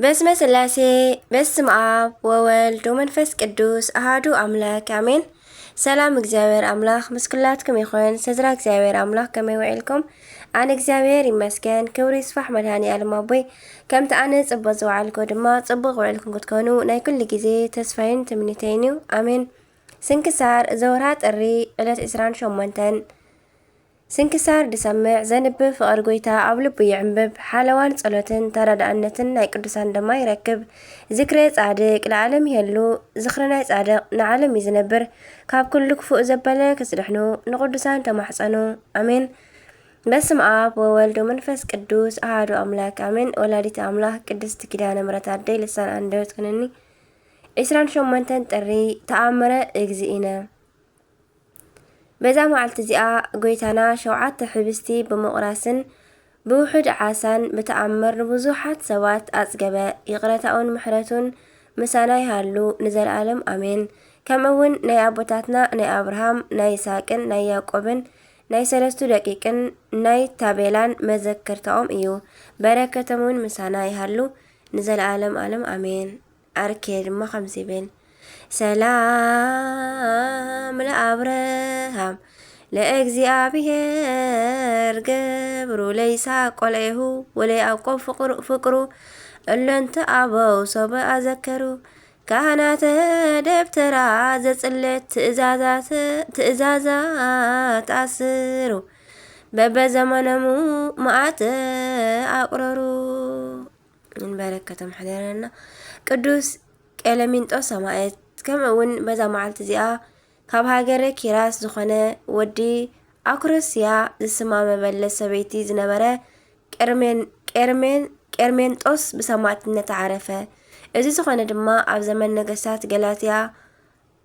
በስመ ስላሴ፣ በስመ ኣብ ወወልድ ወመንፈስ ቅዱስ ኣሃዱ ኣምላክ ኣሜን። ሰላም እግዚኣብሔር ኣምላክ ምስ ኩላትኩም ይኹን። ሰድራ እግዚኣብሔር ኣምላክ ከመይ ውዒልኩም? ኣነ እግዚኣብሔር ይመስገን፣ ክብሪ ይስፋሕ መድሃኒ ኣለም ኣቦይ። ከምቲ ኣነ ጽቡቅ ዝወዓልኩ ድማ ጽቡቅ ውዒልኩም ክትኮኑ ናይ ኩሉ ግዜ ተስፋይን ትምኒተይን እዩ። ኣሜን። ስንክሳር ዘወርሃ ጥሪ ዕለት ዕስራን ሸሞንተን። ስንክሳር ድሰምዕ ዘንብብ ፍቕር ጎይታ ኣብ ልቡ ይዕምብብ። ሓለዋን ጸሎትን ተረዳእነትን ናይ ቅዱሳን ድማ ይረክብ። ዝክረ ጻድቅ ለዓለም ይሄሉ። ዝኽሪ ናይ ጻድቅ ንዓለም እዩ ዝነብር። ካብ ኩሉ ክፉእ ዘበለ ክጽድሕኑ ንቅዱሳን ተማሕጸኑ። ኣሜን። በስመ ኣብ ወወልድ ወመንፈስ ቅዱስ ኣሃዱ ኣምላክ ኣሜን። ወላዲተ ኣምላክ ቅድስት ኪዳነ ምሕረት ኣደይ ልሳን ኣንደበት ኩንኒ። ዕስራን ሸሞንተን ጥሪ ተኣምረ እግዚእነ። በዛ መዓልቲ እዚኣ ጎይታና ሸውዓተ ሕብስቲ ብምቑራስን ብውሑድ ዓሳን ብተኣምር ንብዙሓት ሰባት ኣጽገበ። ይቕረታኡን ምሕረቱን ምሳና ይሃሉ ንዘለኣለም ኣሜን። ከምኡ እውን ናይ ኣቦታትና ናይ ኣብርሃም፣ ናይ ይስሐቅን ናይ ያዕቆብን ናይ ሰለስቱ ደቂቅን ናይ ታቤላን መዘክርታኦም እዩ። በረከቶም እውን ምሳና ይሃሉ ንዘለኣለም ኣለም ኣሜን። ኣርኬ ድማ ከምዚ ይብል፣ ሰላም ለኣብርሃም ለእግዚኣብሔር ገብሩ ለይስሐቅ ቆልዔሁ ወለያዕቆብ ፍቅሩ፣ ፍቅሩ እሎንተ ኣበው ሶበ ኣዘከሩ ካህናተ ደብተራ ዘጽለት ትእዛዛት፣ ትእዛዛት ኣስሩ በበዘመኖሙ መዓት ኣቁረሩ። ንበረከቶም ሕደረና። ቅዱስ ቀለሚንጦስ ሰማዕት። ከምኡ እውን በዛ መዓልቲ እዚኣ ካብ ሃገረ ኪራስ ዝኾነ ወዲ ኣኩረስያ ዝስማ መበለት ሰበይቲ ዝነበረ ቀርሜን-፣ ቀርሜን-፣ ቀርሜንጦስ ብሰማዕትነት ዓረፈ። እዚ ዝኾነ ድማ ኣብ ዘመን ነገስታት ገላትያ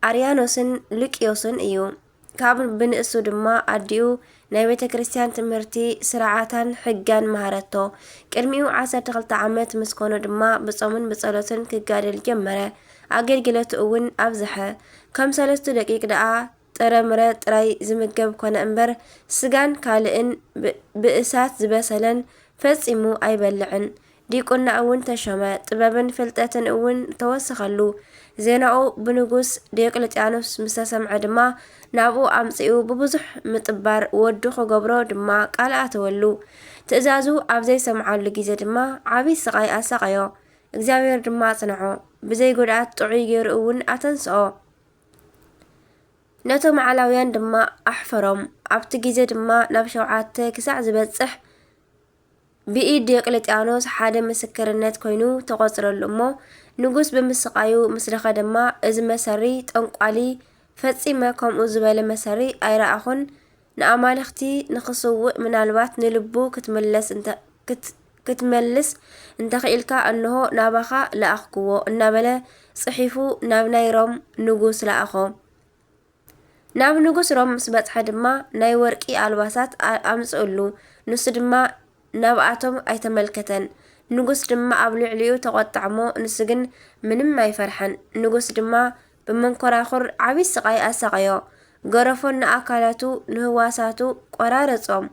ኣርያኖስን ሉቅዮስን እዩ። ካብ ብንእሱ ድማ ኣዲኡ ናይ ቤተ ክርስቲያን ትምህርቲ፣ ስርዓታን ሕጋን መሃረቶ። ቅድሚኡ ዓሰርተ ክልተ ዓመት ምስ ኮኖ ድማ ብጾምን ብጸሎትን ክጋደል ጀመረ። ኣገልግሎቱ እውን ኣብዝሐ። ከም ሰለስቱ ደቂቅ ደኣ ጥረምረ ጥራይ ዝምገብ ኮነ እምበር፣ ስጋን ካልእን ብ-፣ ብእሳት ዝበሰለን ፈጺሙ ኣይበልዕን። ዲቁና እውን ተሾመ፣ ጥበብን ፍልጠትን እውን ተወሰኸሉ። ዜናኡ ብንጉስ ዲዮቅልጥያኖስ ምስ ተሰምዐ ድማ፣ ናብኡ ኣምጺኡ ብብዙሕ ምጥባር ወዱ ክገብሮ ድማ ቃል ኣተወሉ። ትእዛዙ ኣብ ዘይሰምዓሉ ግዜ ድማ ዓቢ ስቓይ ኣሳቐዮ። እግዚኣብሔር ድማ ኣጽንዖ። ብዘይ ጉድኣት ጥዑይ ገይሩ እውን ኣተንስኦ። ነቶም ዓላውያን ድማ ኣሕፈሮም። ኣብቲ ግዜ ድማ ናብ ሸውዓተ ክሳዕ ዝበጽሕ ብኢድ ዲዮቅልጥያኖስ ሓደ ምስክርነት ኮይኑ ተቖጽረሉ እሞ፣ ንጉስ ብምስቓዩ ምስ ደኸ ድማ፣ እዚ መሰሪ ጠንቋሊ ፈጺመ ከምኡ ዝበለ መሰሪ ኣይረኣኹን፣ ንኣማልኽቲ ንኽስውእ ምናልባት ንልቡ ክትምለስ እንተ-፣ ክት-፣ ክትመልስ እንተኽኢልካ እንሆ ናባኻ ለኣኽክዎ እናበለ ጽሒፉ ናብ ናይ ሮም ንጉስ ለኣኾ። ናብ ንጉስ ሮም ምስ በጽሐ ድማ ናይ ወርቂ ኣልባሳት ኣ-፣ ኣምጽእሉ። ንሱ ድማ ናብኣቶም ኣይተመልከተን። ንጉስ ድማ ኣብ ልዕሊኡ ተቖጥዐ እሞ ንሱ ግን ምንም ኣይፈርሐን። ንጉስ ድማ ብመንኮራኹር ዓቢ ስቓይ ኣሳቐዮ። ገረፎን ንኣካላቱ ንህዋሳቱ ቆራረጾም።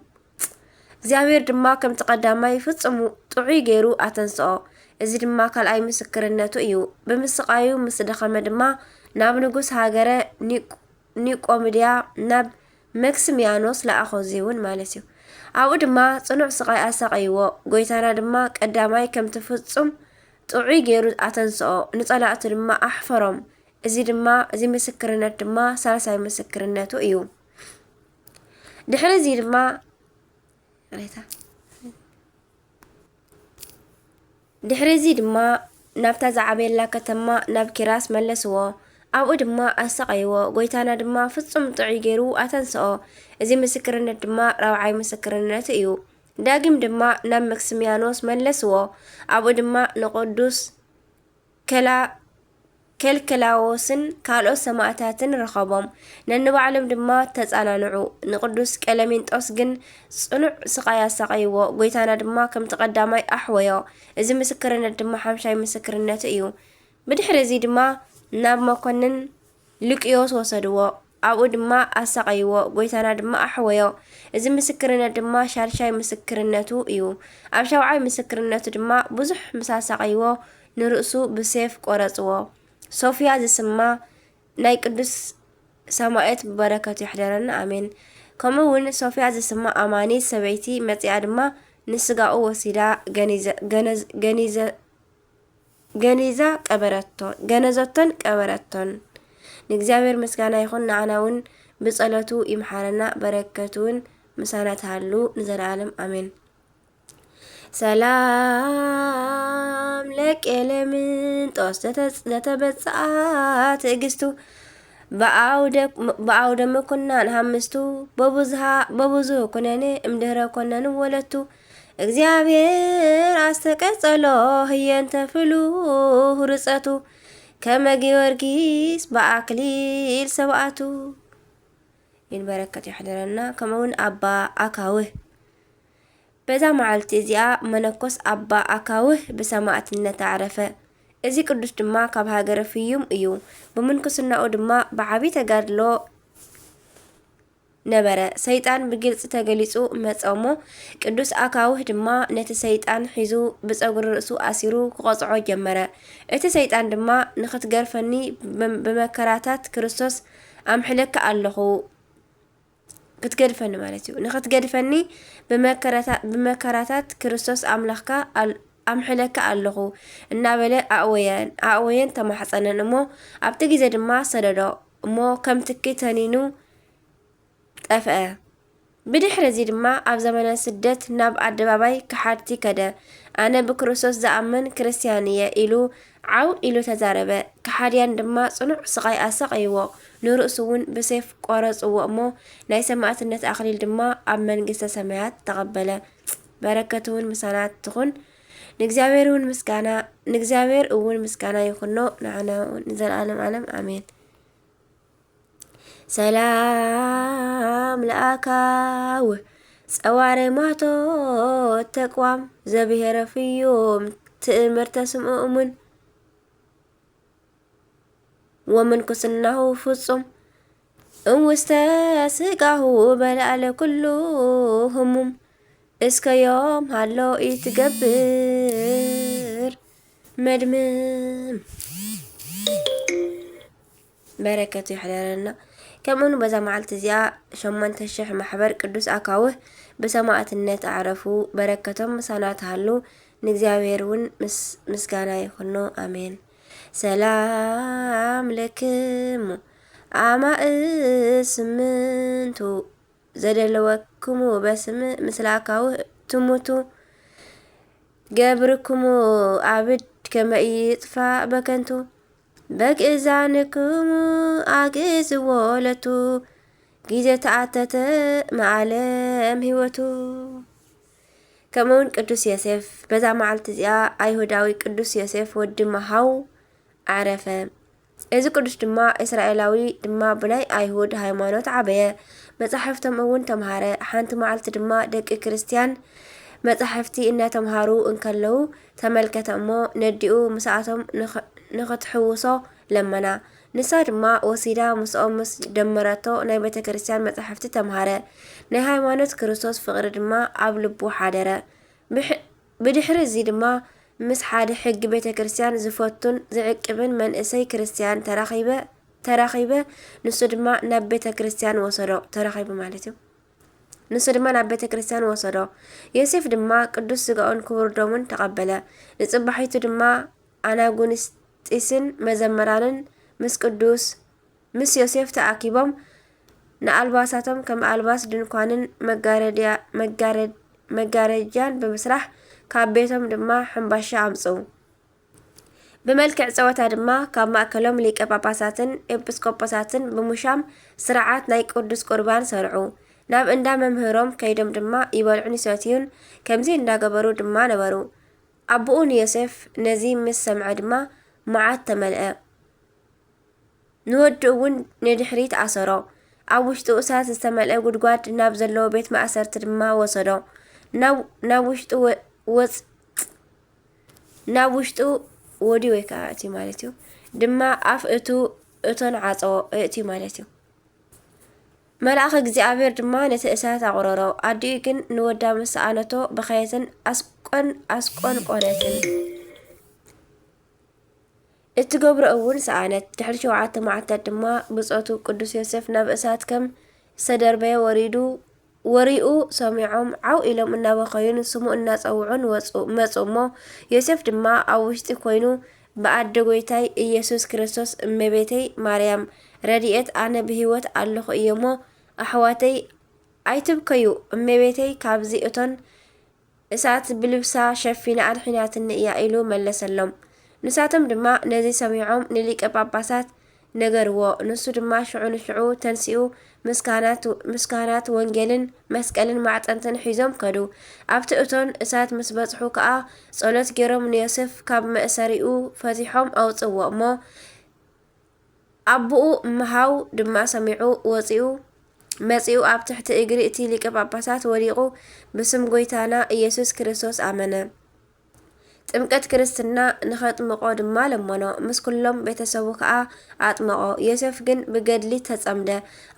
እግዚኣብሔር ድማ ከምቲ ቀዳማይ ፍጹም ጥዑይ ገይሩ ኣተንስኦ። እዚ ድማ ካልኣይ ምስክርነቱ እዩ። ብምስቓዩ ምስ ደኸመ ድማ ናብ ንጉስ ሃገረ ኒቅ-፣ ኒቆምድያ ናብ መክስሚያኖስ ለኣኾ። እዚ እውን ማለት እዩ። ኣብኡ ድማ ጽኑዕ ስቓይ ኣሳቐይዎ። ጎይታና ድማ ቀዳማይ ከምቲ ፍጹም ጥዑይ ገይሩ ኣተንስኦ። ንጸላእቱ ድማ ኣሕፈሮም። እዚ ድማ፣ እዚ ምስክርነት ድማ ሳልሳይ ምስክርነቱ እዩ። ድሕሪ እዚ ድማ፣ ይቕሬታ። ድሕሪ እዚ ድማ ናብታ ዝዓበየላ ከተማ ናብ ኪራስ መለስዎ። ኣብኡ ድማ ኣሰቐይዎ። ጎይታና ድማ ፍጹም ጥዑይ ገይሩ ኣተንስኦ። እዚ ምስክርነት ድማ ራብዓይ ምስክርነቱ እዩ። ዳግም ድማ ናብ መክስሚያኖስ መለስዎ። ኣብኡ ድማ ንቅዱስ ከላ-፣ ከልከላዎስን ካልኦት ሰማእታትን ረኸቦም። ነንባዕሎም ድማ ተጸናንዑ። ንቅዱስ ቀለሚንጦስ ግን ጽኑዕ ስቓይ ኣሳቐይዎ። ጎይታና ድማ ከምቲ ቀዳማይ ኣሕወዮ። እዚ ምስክርነት ድማ ሓምሻይ ምስክርነቱ እዩ። ብድሕሪ እዚ ድማ ናብ መኮንን ሉቅዮስ ወሰድዎ። ኣብኡ ድማ ኣሳቐይዎ፣ ጐይታና ድማ ኣሕወዮ። እዚ ምስክርነት ድማ ሻድሻይ ምስክርነቱ እዩ። ኣብ ሻውዓይ ምስክርነቱ ድማ ብዙሕ ምስ ኣሳቐይዎ፣ ንርእሱ ብሴፍ ቈረጽዎ። ሶፍያ ዝስማ ናይ ቅዱስ ሰማእት በረከቱ ይሕደረና፣ ኣሜን። ከምኡ እውን ሶፍያ ዝስማ ኣማኒት ሰበይቲ መጺኣ ድማ ንስጋኡ ወሲዳ ገኒዘ-፣ ገነዝ-፣ ገኒዘ-፣ ገኒዛ ቀበረቶ፣ ገነዘቶን ቀበረቶን። ንእግዚኣብሔር ምስጋና ይኹን፣ ንዓና እውን ብጸሎቱ ይምሓረና፣ በረከቱ እውን ምሳና ትሃሉ ንዘለዓለም፣ ኣሜን። ሰላም ለቄለምንጦስ ዘተ-፣ ዘተበጽኣ ትዕግስቱ፣ ብኣውደ-፣ ብኣውደ ምኩናን ሃምስቱ፣ በብዝሃ-፣ በብዙ ኩነኔ እምድህረ ኮነን ወለቱ፣ እግዚኣብሔር ኣስተቀጸሎ ህየንተ ፍሉህ ርጸቱ፣ ከመ ጊዮርጊስ በኣክሊል ሰብኣቱ። ይንበረከት ይሕደረና። ከምኡ እውን ኣባ ኣካውህ። በዛ መዓልቲ እዚኣ መነኮስ ኣባ ኣካውህ ብሰማዕትነት ኣዕረፈ። እዚ ቅዱስ ድማ ካብ ሃገረ ፍዩም እዩ። ብምንኩስናኡ ድማ ብዓቢ ተጋድሎ ነበረ። ሰይጣን ብግልጺ ተገሊጹ መጸ እሞ፣ ቅዱስ ኣካውህ ድማ ነቲ ሰይጣን ሒዙ ብጸጉሪ ርእሱ ኣሲሩ ክቐጽዖ ጀመረ። እቲ ሰይጣን ድማ፣ "ንኽትገርፈኒ ብመ-፣ ብመከራታት ክርስቶስ ኣምሕለካ ኣለኹ" ክትገድፈኒ ማለት እዩ። "ንኽትገድፈኒ ብመከረታ-፣ ብመከራታት ክርስቶስ ኣምላኽካ ኣል-፣ ኣምሕለካ ኣለኹ" እናበለ ኣእወየን፣ ኣእወየን ተማሕጸነን እሞ፣ ኣብቲ ግዜ ድማ ሰደዶ እሞ፣ ከም ትኪ ተኒኑ ጠፍአ። ብድሕሪ እዚ ድማ ኣብ ዘመነ ስደት ናብ ኣደባባይ ከሓድቲ ከደ። "ኣነ ብክርስቶስ ዝኣምን ክርስትያን እየ" ኢሉ ዓው ኢሉ ተዛረበ። ከሓድያን ድማ ጽኑዕ ስቓይ ኣሳቐይዎ። ንርእሱ እውን ብሴፍ ቆረጽዎ እሞ፣ ናይ ሰማዕትነት ኣኽሊል ድማ ኣብ መንግስተ ሰማያት ተቐበለ። በረከቱ እውን ምሳና ትኹን። ንእግዚኣብሔር እውን ምስጋና፣ ንእግዚኣብሔር እውን ምስጋና ይኹኖ፣ ንዓና እውን ንዘለዓለም ዓለም ኣሜን። ሰላም ለኣካውህ ጸዋረ ማቶ ተቋም ዘብሔረ ፍዩም ትእምርተ ስምኡ እሙን ወምንኩስናሁ ፍጹም እም ውስተ ስጋሁ በላዕለ ኩሉ ህሙም እስከ ዮም ሃሎ ኢትገብር መድምም። በረከቱ ይሕደረና። ከምኡውን በዛ መዓልቲ እዚኣ ሸሞንተ ሽሕ ማሕበር ቅዱስ ኣካውህ ብሰማዕትነት ኣዕረፉ። በረከቶም ምሳና ትሃሉ። ንእግዚኣብሔር እውን ምስ-፣ ምስጋና ይኹኖ። ኣሜን። ሰላም ለክሙ ኣማእስ ስምንቱ ዘደለወክሙ በስም ምስለ ኣካውህ ትሙቱ ገብርክሙ ኣብድ ከመ ኢይጥፋእ በከንቱ በግእዛንክሙ ኣግእዝዎ ለቱ ጊዜ ተኣተተ መዓለም ህይወቱ። ከምኡውን ቅዱስ ዮሴፍ፣ በዛ መዓልቲ እዚኣ ኣይሁዳዊ ቅዱስ ዮሴፍ ወዲ መሃው ዓረፈ። እዚ ቅዱስ ድማ እስራኤላዊ ድማ ብናይ ኣይሁድ ሃይማኖት ዓበየ። መጻሕፍቶም እውን ተምሃረ። ሓንቲ መዓልቲ ድማ ደቂ ክርስትያን መጻሕፍቲ እናተምሃሩ እንከለዉ ተመልከተ እሞ ነዲኡ ምስኣቶም ንኽ-፣ ንኽትሕውሶ ለመና። ንሳ ድማ ወሲዳ ምስኦም ምስ ደመረቶ ናይ ቤተ ክርስትያን መጻሕፍቲ ተምሃረ። ናይ ሃይማኖት ክርስቶስ ፍቕሪ ድማ ኣብ ልቡ ሓደረ። ብሕ-፣ ብድሕሪ እዚ ድማ ምስ ሓደ ሕጊ ቤተ ክርስትያን ዝፈቱን ዝዕቅብን መንእሰይ ክርስትያን ተራኺበ፣ ተራኺበ፣ ንሱ ድማ ናብ ቤተ ክርስትያን ወሰዶ። ተራኺቡ ማለት እዩ። ንሱ ድማ ናብ ቤተ ክርስትያን ወሰዶ። ዮሴፍ ድማ ቅዱስ ስጋኡን ክቡር ደሙን ተቐበለ። ንጽባሒቱ ድማ ኣናጉንስጢስን መዘምራንን ምስ ቅዱስ፣ ምስ ዮሴፍ ተኣኪቦም ንኣልባሳቶም ከም ኣልባስ ድንኳንን መጋረድያ-፣ መጋረድ-፣ መጋረጃን ብምስራሕ ካብ ቤቶም ድማ ሕምባሻ ኣምጽኡ። ብመልክዕ ጸወታ ድማ ካብ ማእከሎም ሊቀ ጳጳሳትን ኤጲስቆጶሳትን ብምሻም ስርዓት ናይ ቅዱስ ቁርባን ሰርዑ። ናብ እንዳ መምህሮም ከይዶም ድማ ይበልዑን ይሰትዩን ከምዚ እንዳገበሩ ድማ ነበሩ። ኣቦኡ ንዮሴፍ ነዚ ምስ ሰምዐ ድማ መዓት ተመልአ። ንወዱ እውን ንድሕሪት ኣሰሮ። ኣብ ውሽጡ እሳት ዝተመልአ ጉድጓድ ናብ ዘለዎ ቤት ማእሰርቲ ድማ ወሰዶ። ናብ፣ ናብ ውሽጡ ወ-፣ ወጽ-፣ ናብ ውሽጡ ወዲ ወይ ከዓ እትዩ ማለት እዩ። ድማ ኣፍ እቱ እቶን ዓጸዎ፣ እትዩ ማለት እዩ። መልኣኽ እግዚኣብሔር ድማ ነቲ እሳት ኣቑረሮ። ኣዲኡ ግን ንወዳ ምስ ሰኣነቶ በኸየትን ኣስቆን ኣስቆንቆነትን። እትገብሮ እውን ሰኣነት። ድሕሪ ሸውዓተ መዓልታት ድማ ብጾቱ ቅዱስ ዮሴፍ ናብ እሳት ከም ዝተደርበየ ወሪዱ ወሪኡ ሰሚዖም ዓው ኢሎም እናበኸዩን ስሙ እናጸውዑን ወጹ መጹ እሞ፣ ዮሴፍ ድማ ኣብ ውሽጢ ኮይኑ፣ ብኣደ ጐይታይ ኢየሱስ ክርስቶስ እመቤተይ ማርያም ረድኤት ኣነ ብህይወት ኣለኹ እየ እሞ ኣሕዋተይ ኣይትብከዩ፣ እመቤተይ ካብዚ እቶን እሳት ብልብሳ ሸፊና ኣድሒናትኒ እያ ኢሉ መለሰሎም። ንሳቶም ድማ ነዚ ሰሚዖም ንሊቀ ጳጳሳት ነገርዎ። ንሱ ድማ ሽዑ ንሽዑ ተንሲኡ ምስ ካህናት ምስ ካህናት ወንጌልን መስቀልን ማዕጠንትን ሒዞም ከዱ። ኣብቲ እቶን እሳት ምስ በጽሑ ከኣ ጸሎት ገይሮም ንዮሴፍ ካብ መእሰሪኡ ፈቲሖም ኣውጽዎ እሞ ኣቦኡ ምሃው ድማ ሰሚዑ ወጺኡ መጺኡ ኣብ ትሕቲ እግሪ እቲ ሊቀ ጳጳሳት ወዲቑ ብስም ጐይታና ኢየሱስ ክርስቶስ ኣመነ። ጥምቀት ክርስትና ንኸጥምቖ ድማ ለመኖ። ምስ ኩሎም ቤተሰቡ ከኣ ኣጥመቖ። ዮሴፍ ግን ብገድሊ ተጸምደ።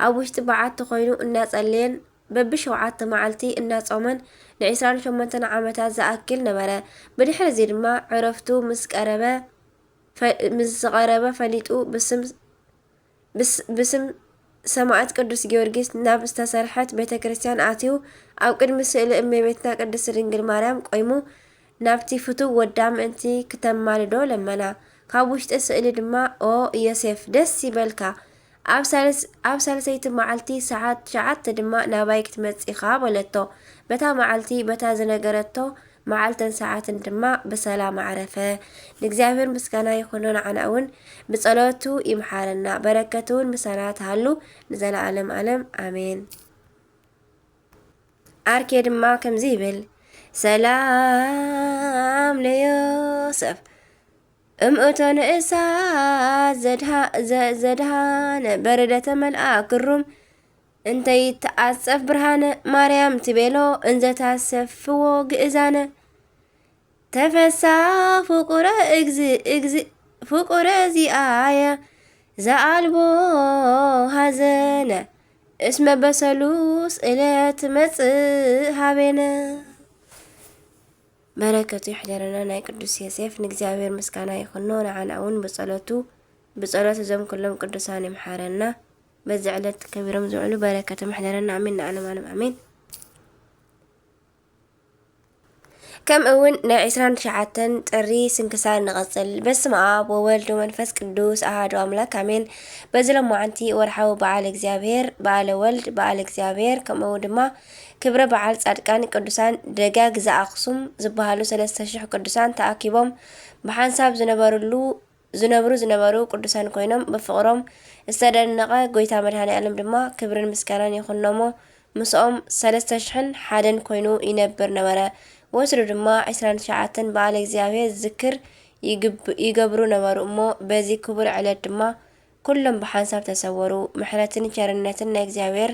ኣብ ውሽጢ በዓቲ ኮይኑ እናጸለየን በብሸውዓተ መዓልቲ እናጾመን ንዒስራን ሸሞንተን ዓመታት ዝኣክል ነበረ። ብድሕሪ እዚ ድማ ዕረፍቱ ምስ ቀረበ ፈ- ምስ ዝቐረበ ፈሊጡ ብስም ብስ- ብስም ሰማዕት ቅዱስ ጊዮርጊስ ናብ ዝተሰርሐት ቤተ ክርስቲያን ኣትዩ ኣብ ቅድሚ ስእሊ እመቤትና ቅድስት ድንግል ማርያም ቆይሙ ናብቲ ፍቱው ወዳ ምእንቲ ክተማልዶ ለመና። ካብ ውሽጢ ስእሊ ድማ ኦ ዮሴፍ ደስ ይበልካ ኣብ ሳልስ- ኣብ ሳልሰይቲ መዓልቲ ሰዓት ትሽዓተ ድማ ናባይ ክትመጽእ ኢኻ በለቶ። በታ መዓልቲ በታ ዝነገረቶ መዓልትን ሰዓትን ድማ ብሰላም ኣዕረፈ። ንእግዚኣብሔር ምስጋና ይኹኖ፣ ንዓና እውን ብጸሎቱ ይምሓረና፣ በረከቱ እውን ምሳና ትሃሉ ንዘለዓለም ዓለም ኣሜን። ኣርኬ ድማ ከምዚ ይብል፣ ሰላም ለዮሰፍ እምእቶ ንእሳት ዘድሃ- ዘ- ዘድሃነ በረደ ተመልኣ ክሩም እንተይትዓጸፍ ብርሃነ ማርያም ትቤሎ እንዘታሰፍዎ ግእዛነ ተፈሳ ፍቁረ እግዚ- እግዚ- ፍቁረ ዚኣየ ዘኣልቦ ሃዘነ እስመ በሰሉስ እለት መጽእ ሃቤነ። በረከቱ ይሕደረና ናይ ቅዱስ ዮሴፍ። ንእግዚኣብሔር ምስጋና ይኹኖ፣ ንዓና እውን ብጸሎቱ ብጸሎት እዞም ኩሎም ቅዱሳን ይምሓረና። በዚ ዕለት ከቢሮም ዝውዕሉ በረከቶም ይሕደረና። ኣሜን ንዓለም ዓለም ኣሜን። ከምኡ እውን ናይ ዕስራን ትሽዓተን ጥሪ ስንክሳር ንቐጽል። በስመ ኣብ ወወልድ ወመንፈስ ቅዱስ ኣሃዱ ኣምላክ ኣሜን። በዚ ሎማዓንቲ ወርሓዊ በዓል እግዚኣብሔር፣ በዓለ ወልድ፣ በዓል እግዚኣብሔር፣ ከምኡ ድማ ክብረ በዓል ጻድቃን ቅዱሳን ደጋግ ዘኣኽሱም ዝበሃሉ ሰለስተ ሽሕ ቅዱሳን ተኣኪቦም ብሓንሳብ ዝነበርሉ ዝነብሩ ዝነበሩ ቅዱሳን ኮይኖም ብፍቕሮም ዝተደነቐ ጎይታ መድኃኔ ዓለም ድማ ክብርን ምስጋናን ይኹኖሞ ምስኦም ሰለስተ ሽሕን ሓደን ኮይኑ ይነብር ነበረ። ወትሩ ድማ ዕስራን ትሽዓተን በዓለ እግዚኣብሔር ዝክር ይግብ- ይገብሩ ነበሩ እሞ በዚ ክቡር ዕለት ድማ ኩሎም ብሓንሳብ ተሰወሩ። ምሕረትን ቸርነትን ናይ እግዚኣብሔር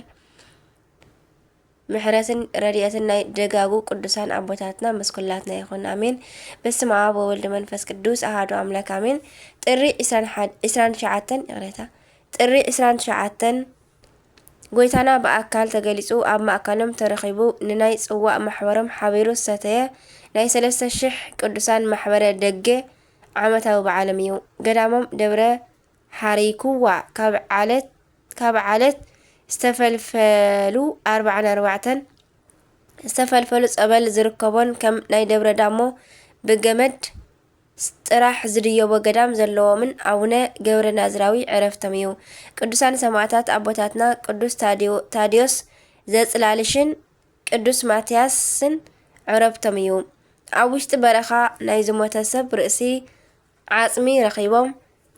ምሕረትን ረድኤትን ናይ ደጋጉ ቅዱሳን ኣቦታትና ምስ ኩላትና ይኹን ኣሜን። በስመ ኣብ ወወልድ መንፈስ ቅዱስ ኣሃዱ ኣምላክ ኣሜን። ጥሪ ዕስራን ትሽዓተን ይቕሬታ ጥሪ ዕስራን ትሽዓተን ጎይታና ብኣካል ተገሊጹ ኣብ ማእከሎም ተረኺቡ ንናይ ጽዋእ ማሕበሮም ሓቢሩ ዝሰተየ ናይ ሰለስተ ሽሕ ቅዱሳን ማሕበረ ደገ ዓመታዊ በዓሎም እዩ። ገዳሞም ደብረ ሓሪኩዋ ካብ ዓለት ካብ ዓለት ዝተፈልፈሉ ኣርባዓን ኣርባዕተን ዝተፈልፈሉ ጸበል ዝርከቦን ከም ናይ ደብረ ዳሞ ብገመድ ጥራሕ ዝድየቦ ገዳም ዘለዎምን ኣቡነ ገብረ ናዝራዊ ዕረፍቶም እዩ። ቅዱሳን ሰማዕታት ኣቦታትና ቅዱስ ታዲዮ- ታዲዮስ ዘጽላልሽን ቅዱስ ማትያስን ዕረፍቶም እዩ። ኣብ ውሽጢ በረኻ ናይ ዝሞተ ሰብ ርእሲ ዓጽሚ ረኺቦም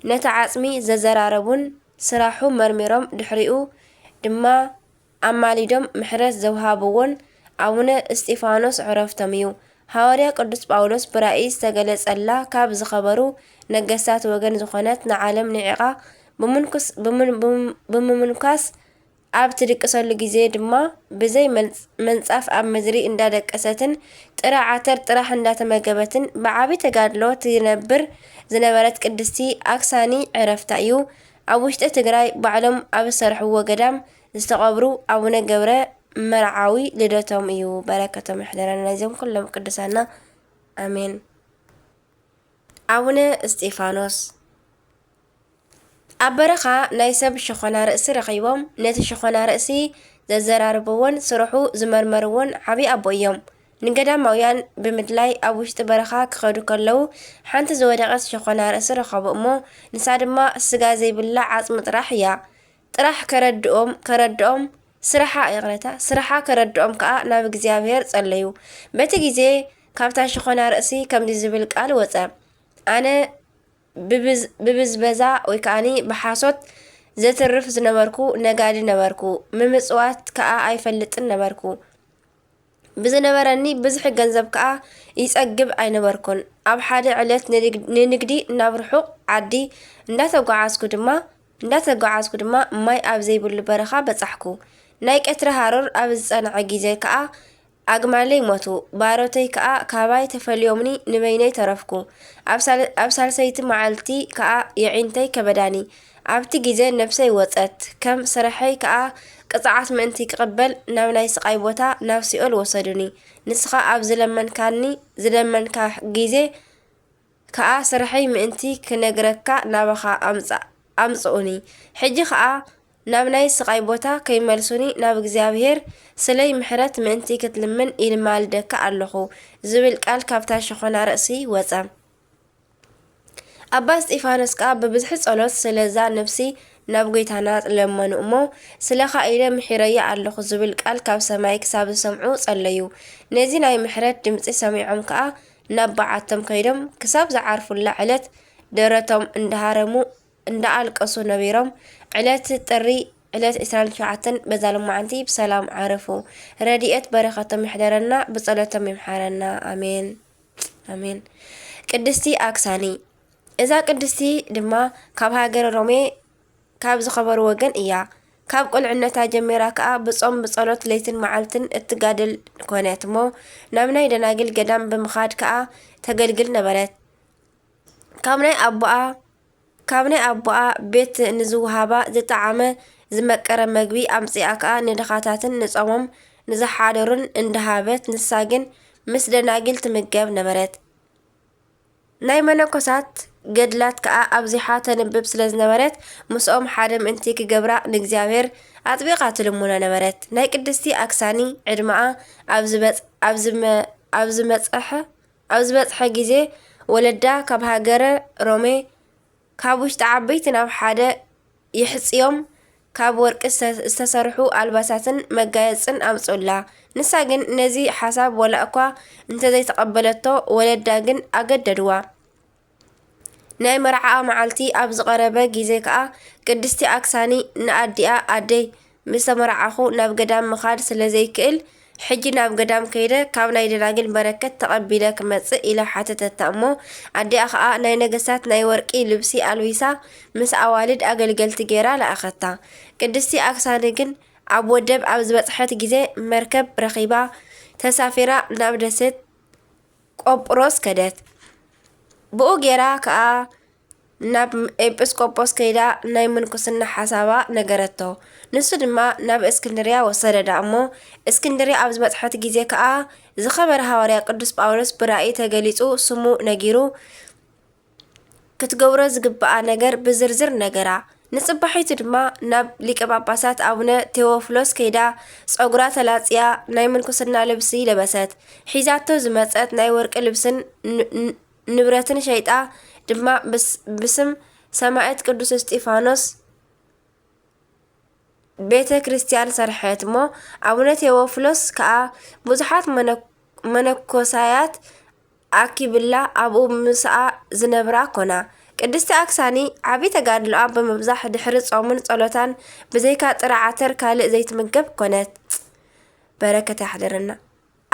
ነቲ ዓጽሚ ዘዘራረቡን ስራሑ መርሚሮም ድሕሪኡ ድማ ኣማሊዶም ምሕረት ዘውሃብዎን ኣቡነ እስጢፋኖስ ዕረፍቶም እዩ። ሃዋርያ ቅዱስ ጳውሎስ ብራእይ ዝተገለጸላ ካብ ዝኸበሩ ነገስታት ወገን ዝኾነት ንዓለም ንዒቓ ብምንኩስ- ብምን- ብም- ብምምንኳስ ኣብ ትድቅሰሉ ግዜ ድማ ብዘይ መንጽ- መንጻፍ ኣብ ምድሪ እንዳደቀሰትን ጥረ ዓተር ጥራሕ እንዳተመገበትን ብዓቢ ተጋድሎ ትነብር ዝነበረት ቅድስቲ ኣክሳኒ ዕረፍታ እዩ። ኣብ ውሽጢ ትግራይ ባዕሎም ኣብ ዝሰርሕዎ ገዳም ዝተቐብሩ ኣቡነ ገብረ መርዓዊ ልደቶም እዩ። በረከቶም ይሕደረና ናይዞም ኩሎም ቅዱሳና። ኣሜን። ኣቡነ እስጢፋኖስ ኣብ በረኻ ናይ ሰብ ሸኾና ርእሲ ረኺቦም ነቲ ሸኾና ርእሲ ዘዘራርብዎን ስርሑ ዝመርመርዎን ዓብዪ ኣቦ እዮም። ንገዳማውያን ብምድላይ ኣብ ውሽጢ በረኻ ክኸዱ ከለዉ ሓንቲ ዝወደቐት ሸኾና ርእሲ ረኸቡ እሞ ንሳ ድማ ስጋ ዘይብላ ዓጽሚ ጥራሕ እያ። ጥራሕ ከረድኦም ከረድኦም ስርሓ ይቕረታ ስርሓ ከረድኦም ከኣ ናብ እግዚኣብሔር ጸለዩ። በቲ ግዜ ካብታ ሸኾና ርእሲ ከምዚ ዝብል ቃል ወጸ፣ ኣነ ብብዝ- ብብዝበዛ ወይ ከኣኒ ብሓሶት ዘትርፍ ዝነበርኩ ነጋዲ ነበርኩ፣ ምምጽዋት ከኣ ኣይፈልጥን ነበርኩ። ብዝነበረኒ ብዝሒ ገንዘብ ከኣ ይጸግብ ኣይነበርኩን። ኣብ ሓደ ዕለት ንንግ- ንንግዲ ናብ ርሑቕ ዓዲ እንዳተጓዓዝኩ ድማ እንዳተጓዓዝኩ ድማ ማይ ኣብ ዘይብሉ በረኻ በጻሕኩ። ናይ ቀትሪ ሃሩር ኣብ ዝጸንዐ ግዜ ከኣ ኣግማለይ ሞቱ። ባሮተይ ከኣ ካባይ ተፈልዮምኒ ንበይነይ ተረፍኩ። ኣብ ሳል- ኣብ ሳልሰይቲ መዓልቲ ከኣ የዒንተይ ከበዳኒ። ኣብቲ ግዜ ነብሰይ ወጸት። ከም ስርሐይ ከኣ ቅጽዓት ምእንቲ ክቕበል ናብ ናይ ስቓይ ቦታ ናብ ሲኦል ወሰዱኒ። ንስኻ ኣብ ዝለመንካኒ ዝለመንካ ግዜ ከኣ ስርሐይ ምእንቲ ክነግረካ ናባኻ ኣምጻ- ኣምጽኡኒ። ሕጂ ከኣ ናብ ናይ ስቓይ ቦታ ከይመልሱኒ ናብ እግዚኣብሔር ስለይ ምሕረት ምእንቲ ክትልምን ይማልደካ ኣለኹ ዝብል ቃል ካብታ ሸኾና ርእሲ ወጸ። ኣባ እስጢፋኖስ ከኣ ብብዝሒ ጸሎት ስለዛ ነፍሲ ናብ ጐይታና ለመኑ እሞ ስለኻ ኢለ ምሒረያ ኣለኹ ዝብል ቃል ካብ ሰማይ ክሳብ ዝሰምዑ ጸለዩ። ነዚ ናይ ምሕረት ድምጺ ሰሚዖም ከኣ ናብ በዓቶም ከይዶም ክሳብ ዝዓርፉላ ዕለት ደረቶም እንዳሃረሙ እንዳኣልቀሱ ነቢሮም። ዕለት ጥሪ ዕለት ዕስራን ሸውዓተን በዛ ሎማዓንቲ ብሰላም ዓረፉ። ረድኤት በረኸቶም ይሕደረና ብጸሎቶም ይምሓረና። ኣሜን ኣሜን። ቅድስቲ ኣክሳኒ እዛ ቅድስቲ ድማ ካብ ሃገረ ሮሜ ካብ ዝኸበሩ ወገን እያ። ካብ ቁልዕነታ ጀሚራ ከኣ ብጾም ብጸሎት ለይትን መዓልትን እትጋደል ኮነት እሞ ናብ ናይ ደናግል ገዳም ብምኻድ ከኣ ተገልግል ነበረት። ካብ ናይ ኣቦኣ ካብ ናይ ኣቦኣ ቤት ንዝወሃባ ዝጠዓመ ዝመቀረ መግቢ ኣምጺኣ ከኣ ንድኻታትን ንጾሞም ንዝሓደሩን እንዳሃበት ንሳ ግን ምስ ደናግል ትምገብ ነበረት። ናይ መነኮሳት ገድላት ከኣ ኣብዚሓ ተንብብ ስለ ዝነበረት ምስኦም ሓደ ምእንቲ ክገብራ ንእግዚኣብሔር ኣጥቢቓ ትልምኖ ነበረት። ናይ ቅድስቲ ኣክሳኒ ዕድመኣ ኣብ ዝበጽ- ኣብ ዝመ- ኣብ ዝመጸሐ ኣብ ዝበጽሐ ግዜ ወለዳ ካብ ሃገረ ሮሜ ካብ ውሽጢ ዓበይቲ ናብ ሓደ ይሕጽዮም ካብ ወርቂ ዝተሰርሑ ኣልባሳትን መጋየጽን ኣምጽኡላ። ንሳ ግን ነዚ ሓሳብ ወላ እኳ እንተዘይተቐበለቶ ወለዳ ግን ኣገደድዋ። ናይ መርዓኣ መዓልቲ ኣብ ዝቐረበ ግዜ ከኣ ቅድስቲ ኣክሳኒ ንኣዲኣ ኣደይ ምስ ተመርዓኹ ናብ ገዳም ምኻድ ስለ ዘይክእል ሕጂ ናብ ገዳም ከይደ ካብ ናይ ደናግል በረከት ተቐቢለ ክመጽእ ኢላ ሓተተታ እሞ ኣዲኣ ከኣ ናይ ነገስታት ናይ ወርቂ ልብሲ ኣልቢሳ ምስ ኣዋልድ ኣገልገልቲ ገይራ ለኣኸታ። ቅድስቲ ኣክሳኒ ግን ኣብ ወደብ ኣብ ዝበጽሐት ግዜ መርከብ ረኺባ ተሳፊራ ናብ ደሴት ቆጵሮስ ከደት። ብኡ ገይራ ከኣ ናብ ኤጲስቆጶስ ከይዳ ናይ ምንኩስና ሓሳባ ነገረቶ። ንሱ ድማ ናብ እስክንድርያ ወሰደዳ እሞ እስክንድርያ ኣብ ዝበጽሐት ግዜ ከኣ ዝኸበረ ሃዋርያ ቅዱስ ጳውሎስ ብራእይ ተገሊጹ ስሙ ነጊሩ ክትገብሮ ዝግብኣ ነገር ብዝርዝር ነገራ። ንጽባሒቱ ድማ ናብ ሊቀ ጳጳሳት ኣቡነ ቴዎፍሎስ ከይዳ ጸጉራ ተላጽያ ናይ ምንኩስና ልብሲ ለበሰት። ሒዛቶ ዝመጸት ናይ ወርቂ ልብስን ንብረትን ሸይጣ ድማ ብስም ሰማዕት ቅዱስ እስጢፋኖስ ቤተ ክርስቲያን ሰርሐት እሞ ኣቡነ ቴዎፍሎስ ከኣ ብዙሓት መነኮሳያት ኣኪብላ ኣብኡ ምስኣ ዝነብራ ኮና። ቅድስቲ ኣክሳኒ ዓቢ ተጋድሎኣ ብምብዛሕ ድሕሪ ጾምን ጸሎታን ብዘይካ ጥረ ዓተር ካልእ ዘይትምገብ ኮነት። በረከት ያሕደረና።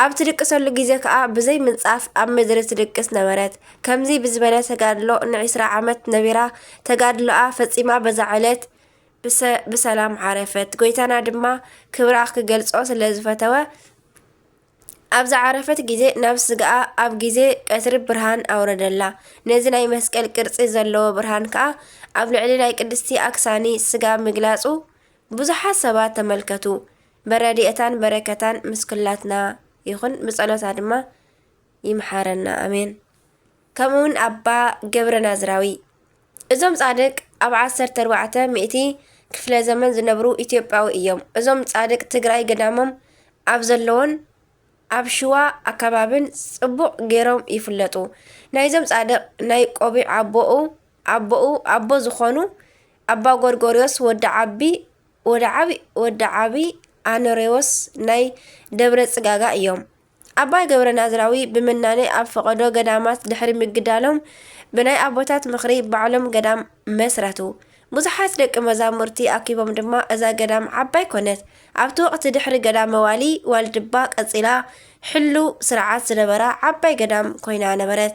ኣብ ትድቅሰሉ ግዜ ከኣ ብዘይ ምንጻፍ ኣብ ምድሪ ትድቅስ ነበረት። ከምዚ ብዝበለ ተጋድሎ ንዒስራ ዓመት ነቢራ ተጋድሎኣ ፈጺማ በዛ ዕለት ብሰ- ብሰላም ዓረፈት። ጎይታና ድማ ክብራ ክገልጾ ስለ ዝፈተወ ኣብ ዝዓረፈት ግዜ ናብ ስጋኣ ኣብ ግዜ ቀትሪ ብርሃን ኣውረደላ። ነዚ ናይ መስቀል ቅርጺ ዘለዎ ብርሃን ከኣ ኣብ ልዕሊ ናይ ቅድስቲ ኣክሳኒ ስጋ ምግላጹ ብዙሓት ሰባት ተመልከቱ። በረድኤታን በረከታን ምስ ኩላትና ይኹን፣ ብጸሎታ ድማ ይምሓረና። ኣሜን። ከምኡ እውን ኣባ ገብረ ናዝራዊ። እዞም ጻድቅ ኣብ ዓሰርተ ኣርባዕተ ሚእቲ ክፍለ ዘመን ዝነብሩ ኢትዮጵያዊ እዮም። እዞም ጻድቅ ትግራይ ገዳሞም ኣብ ዘለዎን ኣብ ሽዋ ኣከባብን ጽቡቕ ገይሮም ይፍለጡ። ናይዞም ጻድቕ ናይ ቆቢዕ ኣቦኡ ኣቦኡ ኣቦ ዝኾኑ ኣባ ጎርጎርዮስ ወዲ ዓቢ ወዲ ዓቢ ወዲ ዓቢ ኣኖሬዎስ ናይ ደብረ ጽጋጋ እዮም። ኣባ ገብረ ናዝራዊ ብምናኔ ኣብ ፈቐዶ ገዳማት ድሕሪ ምግዳሎም ብናይ ኣቦታት ምኽሪ ባዕሎም ገዳም መስረቱ። ብዙሓት ደቂ መዛሙርቲ ኣኪቦም ድማ እዛ ገዳም ዓባይ ኮነት። ኣብቲ ወቕቲ ድሕሪ ገዳመ ዋሊ ዋልድባ ቀጺላ ሕሉው ስርዓት ዝነበራ ዓባይ ገዳም ኮይና ነበረት።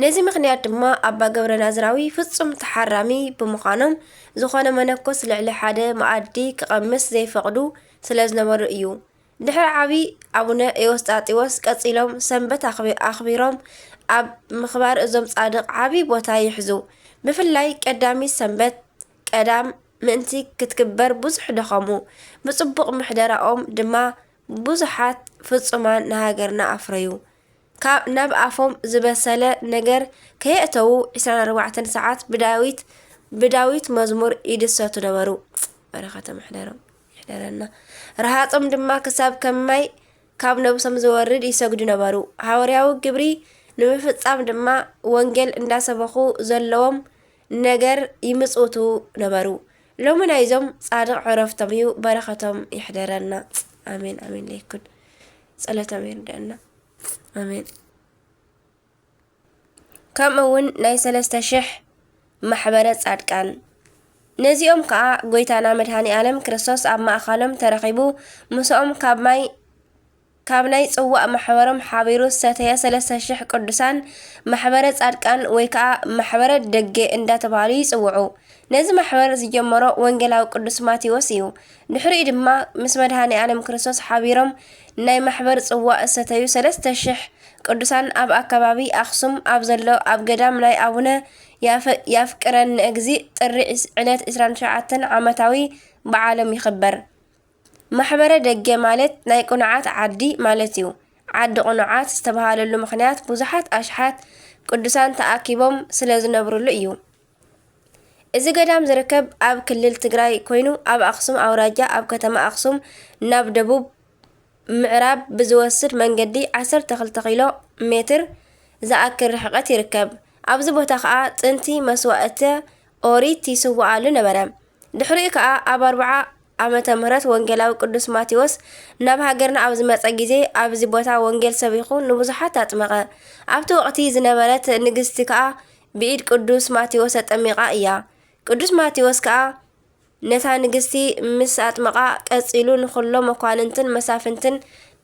ነዚ ምኽንያት ድማ ኣባ ገብረ ናዝራዊ ፍጹም ተሓራሚ ብምዃኖም ዝኾነ መነኮስ ልዕሊ ሓደ መኣዲ ክቐምስ ዘይፈቕዱ ስለ ዝነበሩ እዩ። ድሕሪ ዓቢ ኣቡነ ኤዎስጣጢዎስ ቀጺሎም ሰንበት ኣኽቢ- ኣኽቢሮም ኣብ ምኽባር እዞም ጻድቕ ዓቢ ቦታ ይሕዙ። ብፍላይ ቀዳሚት ሰንበት ቀዳም ምእንቲ ክትክበር ብዙሕ ደኸሙ። ብጽቡቕ ምሕደራኦም ድማ ብዙሓት ፍጹማን ንሃገርና ኣፍረዩ። ካብ ናብ ኣፎም ዝበሰለ ነገር ከየእተዉ ዕስራን ኣርባዕተን ሰዓት ብዳዊት ብዳዊት መዝሙር ይድሰቱ ነበሩ። በረኸቶም ይሕደሮም ይሕደረና። ረሃጾም ድማ ክሳብ ከም ማይ ካብ ነብሶም ዝወርድ ይሰግዱ ነበሩ። ሃዋርያዊ ግብሪ ንምፍጻም ድማ ወንጌል እንዳሰበኹ ዘለዎም ነገር ይምጽውቱ ነበሩ። ሎሚ ናይዞም ጻድቕ ዕረፍቶም እዩ፣ በረኸቶም ይሕደረና። ኣሜን ኣሜን። ለይኩን ጸሎቶም ይርደአና። ኣሜን። ከምኡ እውን ናይ ሰለስተ ሽሕ ማሕበረ ጻድቃን። ነዚኦም ከኣ ጎይታና መድኃኔ ዓለም ክርስቶስ ኣብ ማእኻሎም ተረኺቡ ምስኦም ካብ ማይ ካብ ናይ ጽዋእ ማሕበሮም ሓቢሩ ዝሰተየ ሰለስተ ሽሕ ቅዱሳን ማሕበረ ጻድቃን ወይ ከኣ ማሕበረ ደጌ እንዳተባህሉ ይጽውዑ። ነዚ ማሕበር ዝጀመሮ ወንጌላዊ ቅዱስ ማቴዎስ እዩ። ድሕሪኡ ድማ ምስ መድኃኔ ዓለም ክርስቶስ ሓቢሮም ናይ ማሕበር ጽዋእ እሰተዩ ሰለስተ ሽሕ ቅዱሳን ኣብ ኣከባቢ ኣኽሱም ኣብ ዘሎ ኣብ ገዳም ናይ ኣቡነ ያፈ- ያፍቅረን ንእግዚ ጥሪ ዕስ- ዕለት ዕስራን ትሽዓተን ዓመታዊ በዓሎም ይኽበር። ማሕበረ ደጌ ማለት ናይ ቅኑዓት ዓዲ ማለት እዩ። ዓዲ ቅኑዓት ዝተባህለሉ ምኽንያት ብዙሓት ኣሽሓት ቅዱሳን ተኣኪቦም ስለ ዝነብሩሉ እዩ። እዚ ገዳም ዝርከብ ኣብ ክልል ትግራይ ኮይኑ ኣብ ኣኽሱም ኣውራጃ ኣብ ከተማ ኣኽሱም ናብ ደቡብ ምዕራብ ብዝወስድ መንገዲ ዓሰርተ ክልተ ኪሎ ሜትር ዝኣክል ርሕቀት ይርከብ። ኣብዚ ቦታ ኸኣ ጥንቲ መስዋእተ ኦሪት ይስውኣሉ ነበረ። ድሕሪኡ ከኣ ኣብ ኣርብዓ ዓመተ ምህረት ወንጌላዊ ቅዱስ ማቴዎስ ናብ ሃገርና ኣብ ዝመጸ ግዜ ኣብዚ ቦታ ወንጌል ሰቢኹ ንብዙሓት ኣጥመቐ። ኣብቲ ወቕቲ ዝነበረት ንግስቲ ከኣ ብኢድ ቅዱስ ማቴዎስ ተጠሚቓ እያ። ቅዱስ ማቴዎስ ከኣ ነታ ንግስቲ ምስ ኣጥመቓ ቀጺሉ ንኹሎም መኳንንትን መሳፍንትን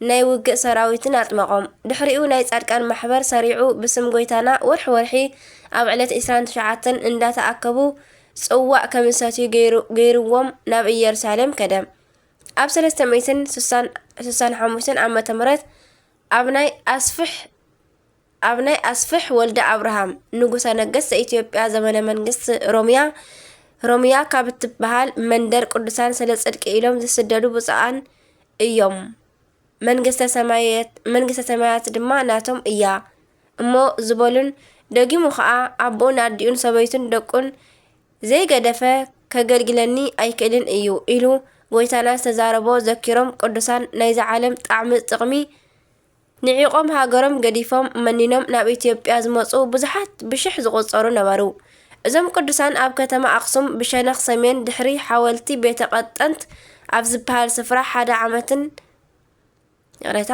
ናይ ውግእ ሰራዊትን ኣጥመቖም። ድሕሪኡ ናይ ጻድቃን ማሕበር ሰሪዑ ብስም ጎይታና ወርሒ ወርሒ ኣብ ዕለት ዕስራን ትሽዓተን እንዳተኣከቡ ጽዋእ ከም ዝሰትዩ ገይሩ- ገይርዎም ናብ ኢየሩሳሌም ከደ። ኣብ ሰለስተ ሚእትን ስሳን ሓሙሽተን ዓመተ ምህረት ኣብ ናይ ኣስፍሕ ኣብ ናይ ኣስፍሕ ወልደ ኣብርሃም ንጉሰ ነገስት ዘኢትዮጵያ ዘመነ መንግስት ሮሚያ ሮሚያ ካብ እትበሃል መንደር ቅዱሳን ስለ ጽድቂ ኢሎም ዝስደዱ ብፁዓን እዮም። መንግስተ ሰማያት መንግስተ ሰማያት ድማ ናቶም እያ እሞ ዝበሉን ደጊሙ ኸኣ ኣቦኡን ኣዲኡን ሰበይቱን ደቁን ዘይገደፈ ከገልግለኒ ኣይክእልን እዩ ኢሉ ጎይታና ዝተዛረቦ ዘኪሮም ቅዱሳን ናይዛ ዓለም ጣዕሚ ጥቕሚ ንዒቖም ሃገሮም ገዲፎም መኒኖም ናብ ኢትዮጵያ ዝመጹ ብዙሓት ብሽሕ ዝቑጸሩ ነበሩ። እዞም ቅዱሳን ኣብ ከተማ ኣኽሱም ብሸነኽ ሰሜን ድሕሪ ሓወልቲ ቤተ ቀጠንት ኣብ ዝበሃል ስፍራ ሓደ ዓመትን ይቕሬታ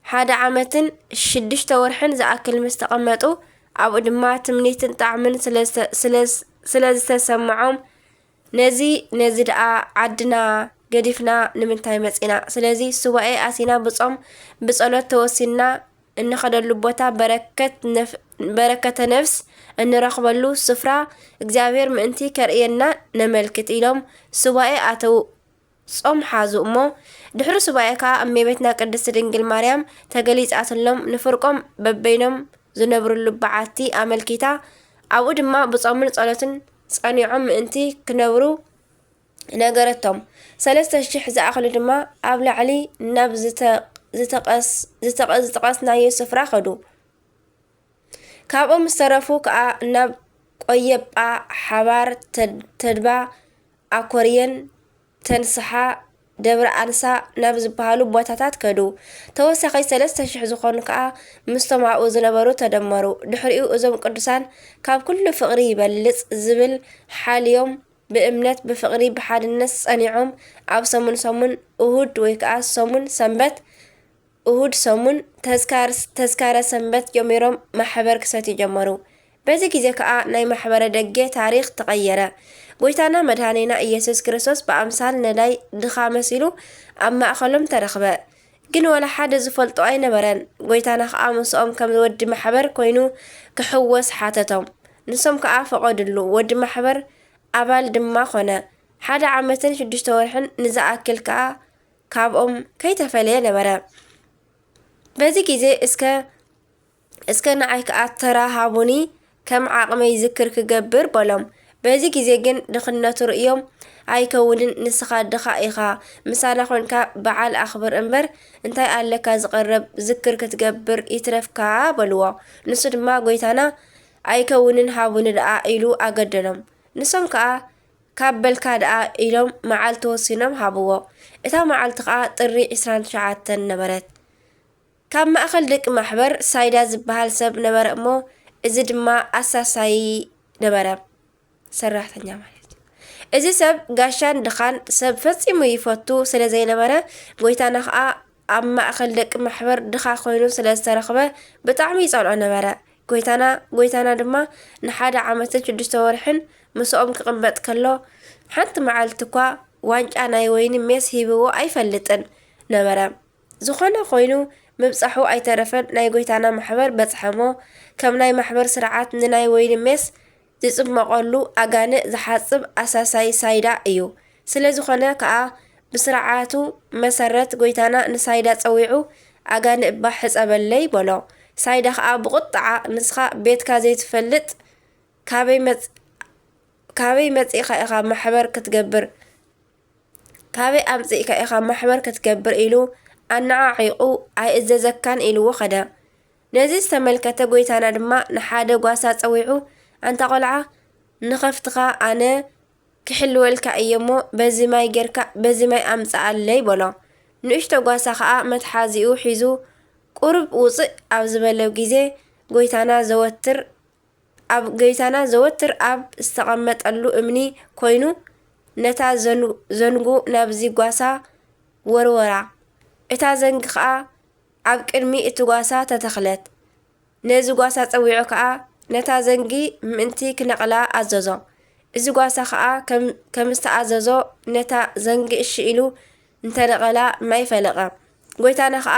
ሓደ ዓመትን ሽዱሽተ ወርሕን ዝኣክል ምስ ተቐመጡ ኣብኡ ድማ ትምኒትን ጣዕምን ስለ ዝተ- ስለ- ስለ ዝተሰምዖም ነዚ ነዚ ደኣ ዓድና ገዲፍና ንምንታይ መጺና? ስለዚ ሱባኤ ኣቲና ብጾም ብጸሎት ተወሲንና እንኸደሉ ቦታ በረከት ነፍ- በረከተ ነፍስ እንረኽበሉ ስፍራ እግዚኣብሔር ምእንቲ ከርእየና ነመልክት ኢሎም ሱባኤ ኣተዉ። ጾም ሓዙ እሞ ድሕሪ ሱባኤ ከኣ እመቤትና ቅድስት ድንግል ማርያም ተገሊጻትሎም ንፍርቆም በበይኖም ዝነብርሉ በዓቲ ኣመልኪታ ኣብኡ ድማ ብጾምን ጸሎትን ጸኒዖም ምእንቲ ክነብሩ ነገረቶም። ሰለስተ ሽሕ ዝኣኽሉ ድማ ኣብ ላዕሊ ናብ ዝተ-፣ ዝተቐስ-፣ ዝተቐ-፣ ዝጠቐስናዮ ስፍራ ከዱ። ካብኦም ዝተረፉ ከኣ ናብ ቆየጳ፣ ሓባር፣ ተድ-፣ ተድባ፣ ኣኮርየን፣ ተንስሓ፣ ደብረ ኣንሳ ናብ ዝበሃሉ ቦታታት ከዱ። ተወሳኺ ሰለስተ ሽሕ ዝኾኑ ከኣ ምስቶም ኣብኡ ዝነበሩ ተደመሩ። ድሕሪኡ እዞም ቅዱሳን ካብ ኩሉ ፍቕሪ ይበልጽ ዝብል ሓልዮም ብእምነት ብፍቕሪ ብሓድነት ጸኒዖም ኣብ ሰሙን ሰሙን እሁድ ወይ ከኣ ሰሙን ሰንበት እሁድ ሰሙን ተዝካር-፣ ተዝካረ ሰንበት ጀሚሮም ማሕበር ክሰትዩ ጀመሩ። በዚ ግዜ ከኣ ናይ ማሕበረ ደጌ ታሪኽ ተቐየረ። ጎይታና መድኃኒና ኢየሱስ ክርስቶስ ብኣምሳል ነዳይ ድኻ መሲሉ ኣብ ማእኸሎም ተረኽበ። ግን ወላ ሓደ ዝፈልጦ ኣይነበረን። ጎይታና ከኣ ምስኦም ከም ወዲ ማሕበር ኮይኑ ክሕወስ ሓተቶም። ንሶም ከኣ ፈቐዱሉ። ወዲ ማሕበር ኣባል ድማ ኮነ። ሓደ ዓመትን ሽዱሽተ ወርሕን ንዝኣክል ከኣ ካብኦም ከይተፈለየ ነበረ። በዚ ግዜ እስከ፣ እስከ ንዓይ ከኣ ተራ ሃቡኒ፣ ከም ዓቕመይ ዝክር ክገብር በሎም። በዚ ግዜ ግን ድኽነቱ ርእዮም፣ ኣይከውንን፣ ንስኻ ድኻ ኢኻ፣ ምሳና ኮንካ በዓል ኣኽብር እምበር እንታይ ኣለካ ዝቕረብ ዝክር ክትገብር ይትረፍካ በልዎ። ንሱ ድማ ጎይታና ኣይከውንን ሃቡኒ ደኣ ኢሉ ኣገደሎም። ንሶም ከኣ ካብ በልካ ደኣ ኢሎም መዓልቲ ወሲኖም ሃብዎ። እታ መዓልቲ ከኣ ጥሪ ዕስራን ትሽዓተን ነበረት። ካብ ማእከል ደቂ ማሕበር ሳይዳ ዝበሃል ሰብ ነበረ እሞ፣ እዚ ድማ ኣሳሳዪ ነበረ፣ ሰራሕተኛ ማለት እዩ። እዚ ሰብ ጋሻን ድኻን ሰብ ፈጺሙ ይፈቱ ስለ ዘይነበረ፣ ጎይታና ከኣ ኣብ ማእከል ደቂ ማሕበር ድኻ ኮይኑ ስለ ዝተረኽበ፣ ብጣዕሚ ይጸልኦ ነበረ። ጎይታና፣ ጎይታና ድማ ንሓደ ዓመትን ሽዱሽተ ወርሕን ምስኦም ክቕመጥ ከሎ፣ ሓንቲ መዓልቲ እኳ ዋንጫ ናይ ወይኒ ሜስ ሂብዎ ኣይፈልጥን ነበረ። ዝኾነ ኮይኑ ምብጻሑ ኣይተረፈን፣ ናይ ጎይታና ማሕበር በጽሐ እሞ፣ ከም ናይ ማሕበር ስርዓት ንናይ ወይኒ ሜስ ዝጽመቐሉ ኣጋንእ ዝሓጽብ ኣሳሳይ ሳይዳ እዩ። ስለ ዝኾነ ከኣ ብስርዓቱ መሰረት ጎይታና ንሳይዳ ጸዊዑ፣ ኣጋንእ እባ ሕጸበለይ በሎ። ሳይዳ ከኣ ብቑጥዓ፣ ንስኻ ቤትካ ዘይትፈልጥ ካበይ መጽ-፣ ካበይ መጺእካ ኢኻ ማሕበር ክትገብር? ካበይ ኣምጺእካ ኢኻ ማሕበር ክትገብር? ኢሉ ኣነዓዒቑ ኣይእዘዘካን ኢልዎ ኸደ። ነዚ ዝተመልከተ ጎይታና ድማ ንሓደ ጓሳ ጸዊዑ፣ ኣንታ ቖልዓ፣ ንኸፍትኻ ኣነ ክሕልወልካ እየ እሞ በዚ ማይ ጌርካ በዚ ማይ ኣምጽኣለይ በሎ። ንእሽቶ ጓሳ ኸኣ መትሓዚኡ ሒዙ ቁሩብ ውጽእ ኣብ ዝበለ ግዜ ጎይታና ዘወትር ኣብ ጎይታና ዘወትር ኣብ ዝተቐመጠሉ እምኒ ኮይኑ ነታ ዘን-፣ ዘንጉ ናብዚ ጓሳ ወርወራ። እታ ዘንጊ ኸኣ ኣብ ቅድሚ እቲ ጓሳ ተተኽለት። ነዚ ጓሳ ጸዊዑ ከኣ ነታ ዘንጊ ምእንቲ ክነቕላ ኣዘዞ። እዚ ጓሳ ኸኣ ከም፣ ከም ዝተኣዘዞ ነታ ዘንጊ እሺ ኢሉ እንተነቐላ ማይ ፈለቐ። ጎይታና ኸኣ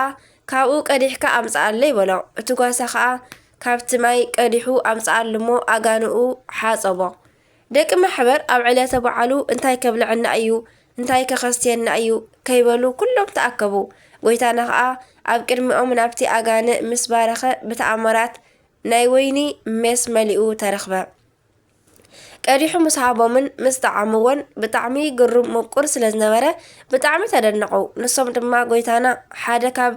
ካብኡ ቀዲሕካ ኣምጽኣለይ በሎ። እቲ ጓሳ ኸኣ ካብቲ ማይ ቀዲሑ ኣምጽኣሉ እሞ ኣጋንኡ ሓጸቦ። ደቂ ማሕበር ኣብ ዕለተ በዓሉ እንታይ ከብልዐና እዩ፣ እንታይ ከኸስትየና እዩ ከይበሉ ኩሎም ተኣከቡ። ጎይታና ኸኣ ኣብ ቅድሚኦም ናብቲ ኣጋንእ ምስ ባረኸ ብተኣምራት ናይ ወይኒ ሜስ መሊኡ ተረኽበ። ቀዲሑ ምስ ሃቦምን ምስ ጠዓምዎን ብጣዕሚ ግሩም ምቁር ስለ ዝነበረ ብጣዕሚ ተደነቑ። ንሶም ድማ ጎይታና ሓደ ካብ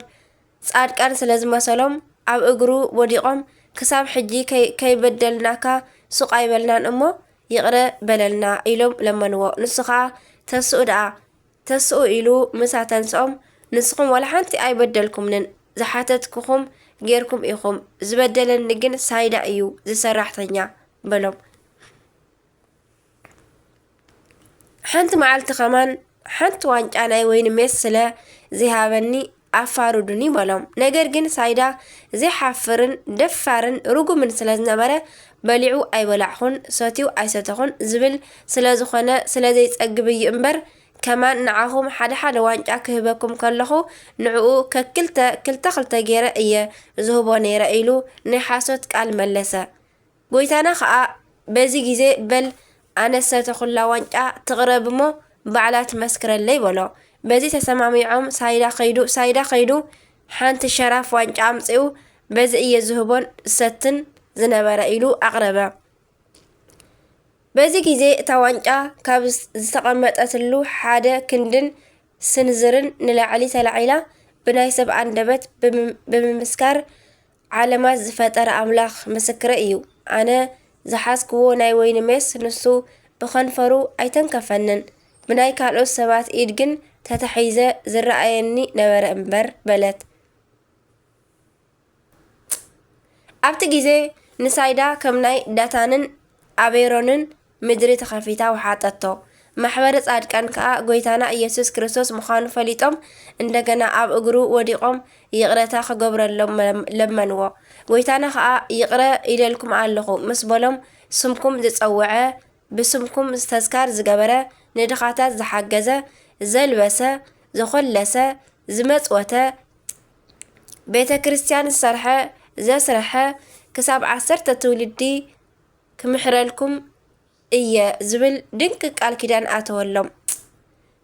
ጻድቃን ስለ ዝመሰሎም ኣብ እግሩ ወዲቖም ክሳብ ሕጂ ከይ-፣ ከይበደልናካ ሱቕ ኣይበልናን እሞ ይቕረ በለልና ኢሎም ለመንዎ። ንሱ ኸኣ ተስኡ ደኣ ተስኡ ኢሉ ምስ ኣተንስኦም፣ ንስኹም ዋላ ሓንቲ ኣይበደልኩምንን፣ ዝሓተትኩኹም ጌርኩም ኢኹም፣ ዝበደለኒ ግን ሳይዳ እዩ፣ እዚ ሰራሕተኛ በሎም። ሓንቲ መዓልቲ ኸማን ሓንቲ ዋንጫ ናይ ወይኒ ሜስ ስለ ዘይሃበኒ ኣፋርዱኒ በሎም። ነገር ግን ሳይዳ ዘይሓፍርን ደፋርን ርጉምን ስለ ዝነበረ፣ በሊዑ ኣይበላዕኹን፣ ሰትዩ ኣይሰተኹን ዝብል ስለ ዝኾነ ስለ ዘይጸግብ እዩ እምበር፣ ከማን ንዓኹም ሓደ ሓደ ዋንጫ ክህበኩም ከለኹ ንዕኡ ከክልተ ክልተ ክልተ ገይረ እየ ዝህቦ ነይረ ኢሉ ናይ ሓሶት ቃል መለሰ። ጎይታና ኸኣ በዚ ግዜ በል ኣነ ዝሰተኹላ ዋንጫ ትቕረብ እሞ ባዕላ ትመስክረለይ በሎ። በዚ ተሰማሚዖም ሳይዳ ኸይዱ፣ ሳይዳ ኸይዱ ሓንቲ ሸራፍ ዋንጫ ኣምጺኡ በዚ እየ ዝህቦን ዝሰትን ዝነበረ ኢሉ ኣቕረበ። በዚ ግዜ እታ ዋንጫ ካብ ዝተቐመጠትሉ ሓደ ክንድን ስንዝርን ንላዕሊ ተላዒላ ብናይ ሰብ ኣንደበት ብምምስካር ዓለማት ዝፈጠረ ኣምላኽ ምስክረይ እዩ። ኣነ ዝሓዝክዎ ናይ ወይኒ ሜስ ንሱ ብኸንፈሩ ኣይተንከፈንን፣ ብናይ ካልኦት ሰባት ኢድ ግን ተታሒዘ ዝረኣየኒ ነበረ እምበር በለት። ኣብቲ ግዜ ንሳይዳ ከም ናይ ዳታንን ኣቤሮንን ምድሪ ተኸፊታ ወሓጠቶ። ማሕበረ ጻድቃን ከኣ ጐይታና ኢየሱስ ክርስቶስ ምዃኑ ፈሊጦም እንደገና ኣብ እግሩ ወዲቖም ይቕረታ ክገብረሎም ለመንዎ። ጐይታና ከኣ ይቕረ ኢለልኩም ኣለኹ ምስ በሎም ስምኩም ዝጸውዐ ብስምኩም ተዝካር ዝገበረ፣ ንድኻታት ዝሓገዘ፣ ዘልበሰ፣ ዘኾለሰ፣ ዝመጽወተ፣ ቤተ ክርስቲያን ዝሰርሐ፣ ዘስረሐ፣ ክሳብ ዓሰርተ ትውልዲ ክምሕረልኩም እየ ዝብል ድንቂ ቃል ኪዳን ኣተወሎም።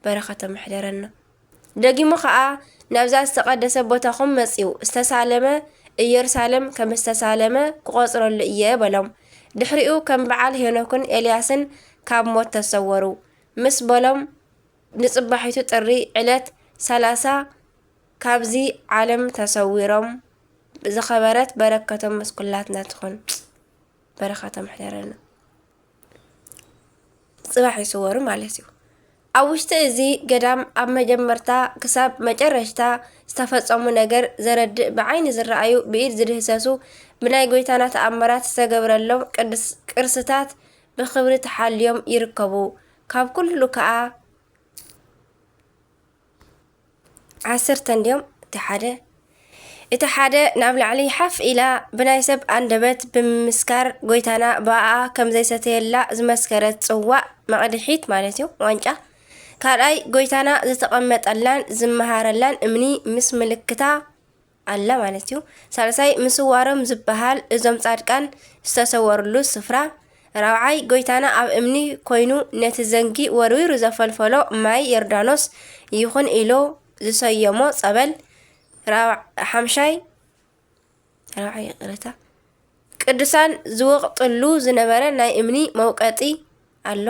በረኸቶም ይሕደረና። ደጊሙ ኸኣ ናብዛ ዝተቐደሰ ቦታኹም መጺኡ ዝተሳለመ ኢየሩሳሌም ከም ዝተሳለመ ክቖጽረሉ እየ በሎም። ድሕሪኡ ከም በዓል ሄኖክን ኤልያስን ካብ ሞት ተሰወሩ ምስ በሎም ንጽባሒቱ ጥሪ ዕለት ሰላሳ ካብዚ ዓለም ተሰዊሮም ዝኸበረት በረከቶም ምስ ኩላትና ትኹን። በረኸቶም ይሕደረና። ጽባሕ ይስወሩ ማለት እዩ። ኣብ ውሽጢ እዚ ገዳም ኣብ መጀመርታ ክሳብ መጨረሽታ ዝተፈጸሙ ነገር ዘረድእ ብዓይኒ ዝረኣዩ ብኢድ ዝድህሰሱ ብናይ ጎይታና ተኣምራት ዝተገብረሎም ቅርስ ቅርስታት ብኽብሪ ተሓልዮም ይርከቡ። ካብ ኩሉ ከኣ ዓሰርተ እንድዮም እቲ ሓደ እቲ ሓደ ናብ ላዕሊ ሓፍ ኢላ ብናይ ሰብ ኣንደበት ብምምስካር ጎይታና ብኣኣ ከም ዘይሰተየላ ዝመስከረት ጽዋእ መቕድሒት ማለት እዩ ዋንጫ ካልኣይ ጎይታና ዝተቐመጠላን ዝመሃረላን እምኒ ምስ ምልክታ ኣላ ማለት እዩ። ሳልሳይ ምስዋሮም ዝበሃል እዞም ጻድቃን ዝተሰወርሉ ስፍራ። ራብዓይ ጎይታና ኣብ እምኒ ኮይኑ ነቲ ዘንጊ ወርዊሩ ዘፈልፈሎ ማይ ዮርዳኖስ ይኹን ኢሉ ዝሰየሞ ጸበል። ራብ- ሓምሻይ ራብዓይ ይቕረታ ቅዱሳን ዝወቕጥሉ ዝነበረ ናይ እምኒ መውቀጢ ኣሎ።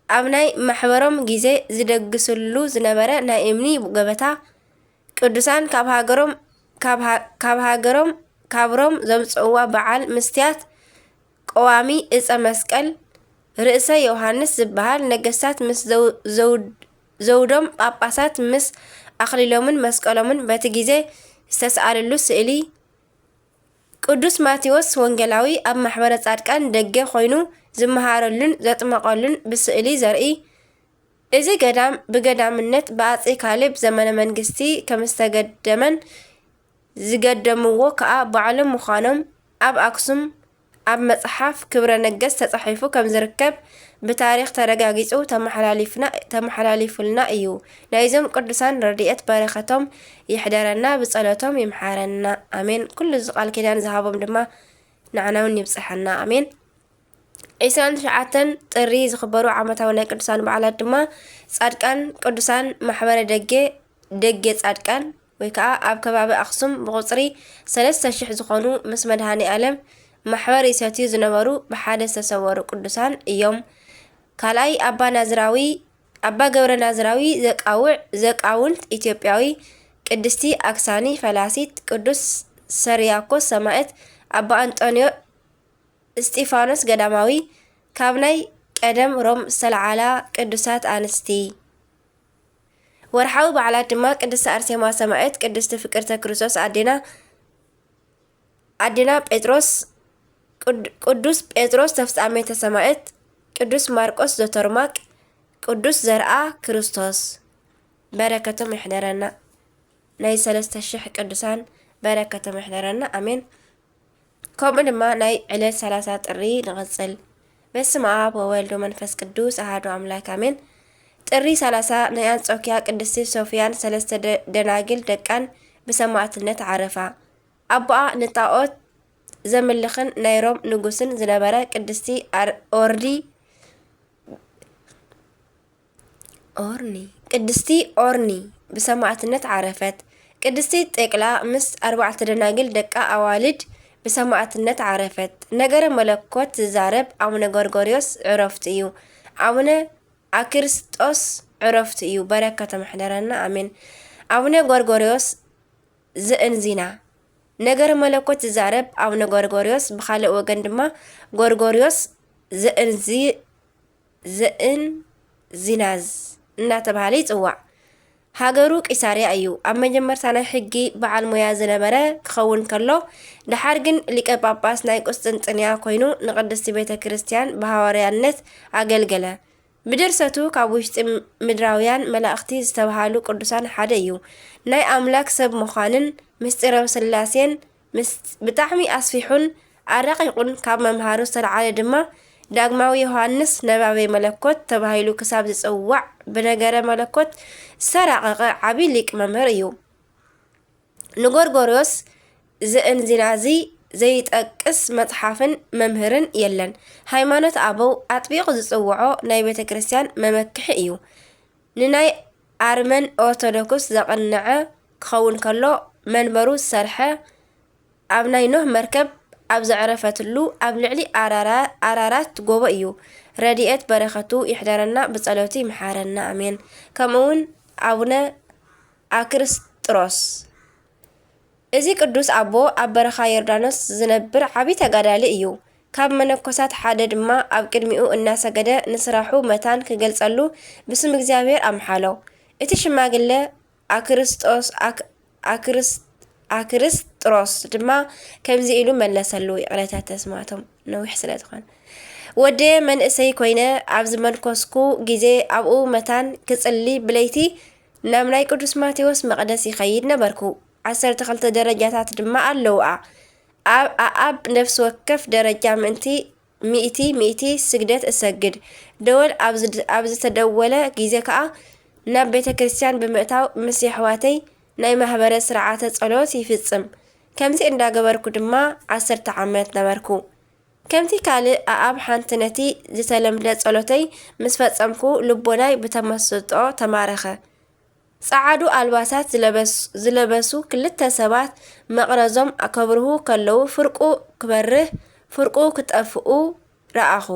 ኣብ ናይ ማሕበሮም ግዜ ዝደግስሉ ዝነበረ ናይ እምኒ ገበታ፣ ቅዱሳን ካብ ሃገሮም ካብ ሃ- ካብ ሃገሮም ካብ ሮም ዘምጽእዋ በዓል ምስትያት ቀዋሚ እፀ መስቀል፣ ርእሰ ዮሃንስ ዝበሃል ነገስታት ምስ ዘው- ዘውድ- ዘውዶም ጳጳሳት ምስ ኣኽሊሎምን መስቀሎምን በቲ ግዜ ዝተስኣለሉ ስእሊ፣ ቅዱስ ማቴዎስ ወንጌላዊ ኣብ ማሕበረ ጻድቃን ደገ ኮይኑ ዝመሃረሉን ዘጥመቐሉን ብስእሊ ዘርኢ። እዚ ገዳም ብገዳምነት ብኣጼ ካሌብ ዘመነ መንግስቲ ከምዝተገደመን ዝገደምዎ ከኣ ባዕሎም ምዃኖም ኣብ ኣክሱም ኣብ መጽሓፍ ክብረ ነገስት ተጻሒፉ ከምዝርከብ ብታሪኽ ተረጋጊጹ ተመሓላሊፍና ተመሓላሊፉልና እዩ። ናይዞም ቅዱሳን ረድኤት በረኸቶም ይሕደረና ብጸሎቶም ይምሓረና ኣሜን። ኩሉ እዚ ቃል ኪዳን ዝሃቦም ድማ ንዓና እውን ይብጽሓና ኣሜን። ዒስራን ትሽዓተን ጥሪ ዝኽበሩ ዓመታዊ ናይ ቅዱሳን በዓላት ድማ ጻድቃን ቅዱሳን ማሕበረ ደጌ ደጌ ጻድቃን ወይ ከዓ ኣብ ከባቢ ኣኽሱም ብቑፅሪ ሰለስተ ሽሕ ዝኾኑ ምስ መድሃኔ ኣለም ማሕበር ይሰትዩ ዝነበሩ ብሓደ ዝተሰወሩ ቅዱሳን እዮም። ካልኣይ ኣባ ናዝራዊ ኣባ ገብረ ናዝራዊ ዘቃውዕ ዘቃውንት ኢትዮጵያዊ ቅድስቲ ኣክሳኒ ፈላሲት ቅዱስ ሰሪያኮስ ሰማእት ኣባ ኣንጦንዮ እስጢፋኖስ ገዳማዊ ካብ ናይ ቀደም ሮም ዝተለዓላ ቅዱሳት ኣንስቲ። ወርሓዊ በዓላት ድማ ቅድስቲ ኣርሴማ ሰማእት፣ ቅድስቲ ፍቅርተ ክርስቶስ ኣዴና ኣዴና ጴጥሮስ፣ ቅዱስ ጴጥሮስ ተፍጻሜተ ሰማእት፣ ቅዱስ ማርቆስ ዘቶርማቅ፣ ቅዱስ ዘርኣ ክርስቶስ። በረከቶም ይሕደረና። ናይ ሰለስተ ሽሕ ቅዱሳን በረከቶም ይሕደረና። ኣሜን። ከምኡ ድማ ናይ ዕለት ሰላሳ ጥሪ ንቐጽል። በስመ ኣብ ወወልድ ወመንፈስ ቅዱስ ኣሐዱ ኣምላክ ኣሜን። ጥሪ ሰላሳ ናይ ኣንጾኪያ ቅድስቲ ሶፍያን ሰለስተ ደ- ደናግል ደቃን ብሰማዕትነት ዓረፋ። ኣቦኣ ንጣኦት ዘምልኽን ናይ ሮም ንጉስን ዝነበረ ቅድስቲ ኣር- ኦርዲ ኦርኒ ቅድስቲ ኦርኒ ብሰማዕትነት ዓረፈት። ቅድስቲ ጤቅላ ምስ ኣርባዕተ ደናግል ደቃ ኣዋልድ ብሰማእትነት ዓረፈት። ነገረ መለኮት ዝዛረብ ኣቡነ ጎርጎርዮስ ዕረፍቱ እዩ። ኣቡነ ኣክርስጦስ ዕረፍቱ እዩ። በረከቶም ይሕደረና፣ ኣሜን። ኣቡነ ጎርጎርዮስ ዘእንዚና። ነገረ መለኮት ዝዛረብ ኣቡነ ጎርጎርዮስ፣ ብኻልእ ወገን ድማ ጎርጎርዮስ ዘእንዚ-፣ ዘእንዚናዝ እናተባህለ ይጽዋዕ። ሃገሩ ቂሳርያ እዩ። ኣብ መጀመርታ ናይ ሕጊ በዓል ሞያ ዝነበረ ክኸውን ከሎ፣ ደሓር ግን ሊቀ ጳጳስ ናይ ቁስጥንጥንያ ኮይኑ ንቅድስቲ ቤተ ክርስቲያን ብሃዋርያነት ኣገልገለ። ብድርሰቱ ካብ ውሽጢ ምድራውያን መላእኽቲ ዝተባህሉ ቅዱሳን ሓደ እዩ። ናይ ኣምላክ ሰብ ምዃንን ምስጢረ ስላሴን ምስ-፣ ብጣዕሚ ኣስፊሑን ኣረቂቁን ካብ መምሃሩ ዝተልዓለ ድማ ዳግማዊ ዮሃንስ ነባቤ መለኮት ተባሂሉ ክሳብ ዝጽዋዕ ብነገረ መለኮት ዝተራቀቀ ዓቢ ሊቅ መምህር እዩ። ንጎርጎርዮስ ዘእንዚናዚ ዘይጠቅስ መጽሓፍን መምህርን የለን። ሃይማኖት ኣበው ኣጥቢቑ ዝጽውዖ ናይ ቤተ ክርስቲያን መመክሒ እዩ። ንናይ ኣርመን ኦርቶዶክስ ዘቕንዐ ክኸውን ከሎ፣ መንበሩ ዝሰርሐ ኣብ ናይ ኖህ መርከብ ኣብ ዘዕረፈትሉ ኣብ ልዕሊ ኣራራ-፣ ኣራራት ጎቦ እዩ። ረድኤት በረኸቱ ይሕደረና፣ ብጸሎቱ ይምሓረና፣ ኣሜን። ከምኡ እውን ኣቡነ ኣክርስጥሮስ። እዚ ቅዱስ ኣቦ ኣብ በረኻ ዮርዳኖስ ዝነብር ዓቢ ተጋዳሊ እዩ። ካብ መነኮሳት ሓደ ድማ ኣብ ቅድሚኡ እናሰገደ ንስራሑ መታን ክገልጸሉ ብስም እግዚኣብሔር ኣምሓሎ። እቲ ሽማግለ ኣክርስጦስ፣ ኣክ-፣ ኣክርስ-፣ ኣክርስጥሮስ ድማ ከምዚ ኢሉ መለሰሉ፣ ይቕሬታ ተስማቶም ነዊሕ ስለ ዝኾነ። "ወደየ መንእሰይ ኮይነ ኣብ ዝመንኮስኩ ግዜ ኣብኡ መታን ክጽሊ ብለይቲ ናብ ናይ ቅዱስ ማቴዎስ መቕደስ ይኸይድ ነበርኩ። ዓሰርተ ክልተ ደረጃታት ድማ ኣለውኣ። ኣብ ኣኣብ ነፍሲ ወከፍ ደረጃ ምእንቲ ሚእቲ፣ ሚእቲ ስግደት እሰግድ። ደወል ኣብ ዝድ-፣ ኣብ ዝተደወለ ግዜ ከኣ ናብ ቤተ ክርስቲያን ብምእታው ምስ የሕዋተይ ናይ ማህበረ ስርዓተ ጸሎት ይፍጽም። ከምዚ እንዳገበርኩ ድማ ዓሰርተ ዓመት ነበርኩ። ከምቲ ካልእ ኣኣብ ሓንቲ ነቲ ዝተለምደ ጸሎተይ ምስ ፈጸምኩ ልቦናይ ብተመስጦ ተማረኸ። ጸዓዱ ኣልባሳት ዝለበስ-፣ ዝለበሱ ክልተ ሰባት መቕረዞም ከብርሁ ከለዉ ፍርቁ ክበርህ ፍርቁ ክጠፍኡ ረኣኹ።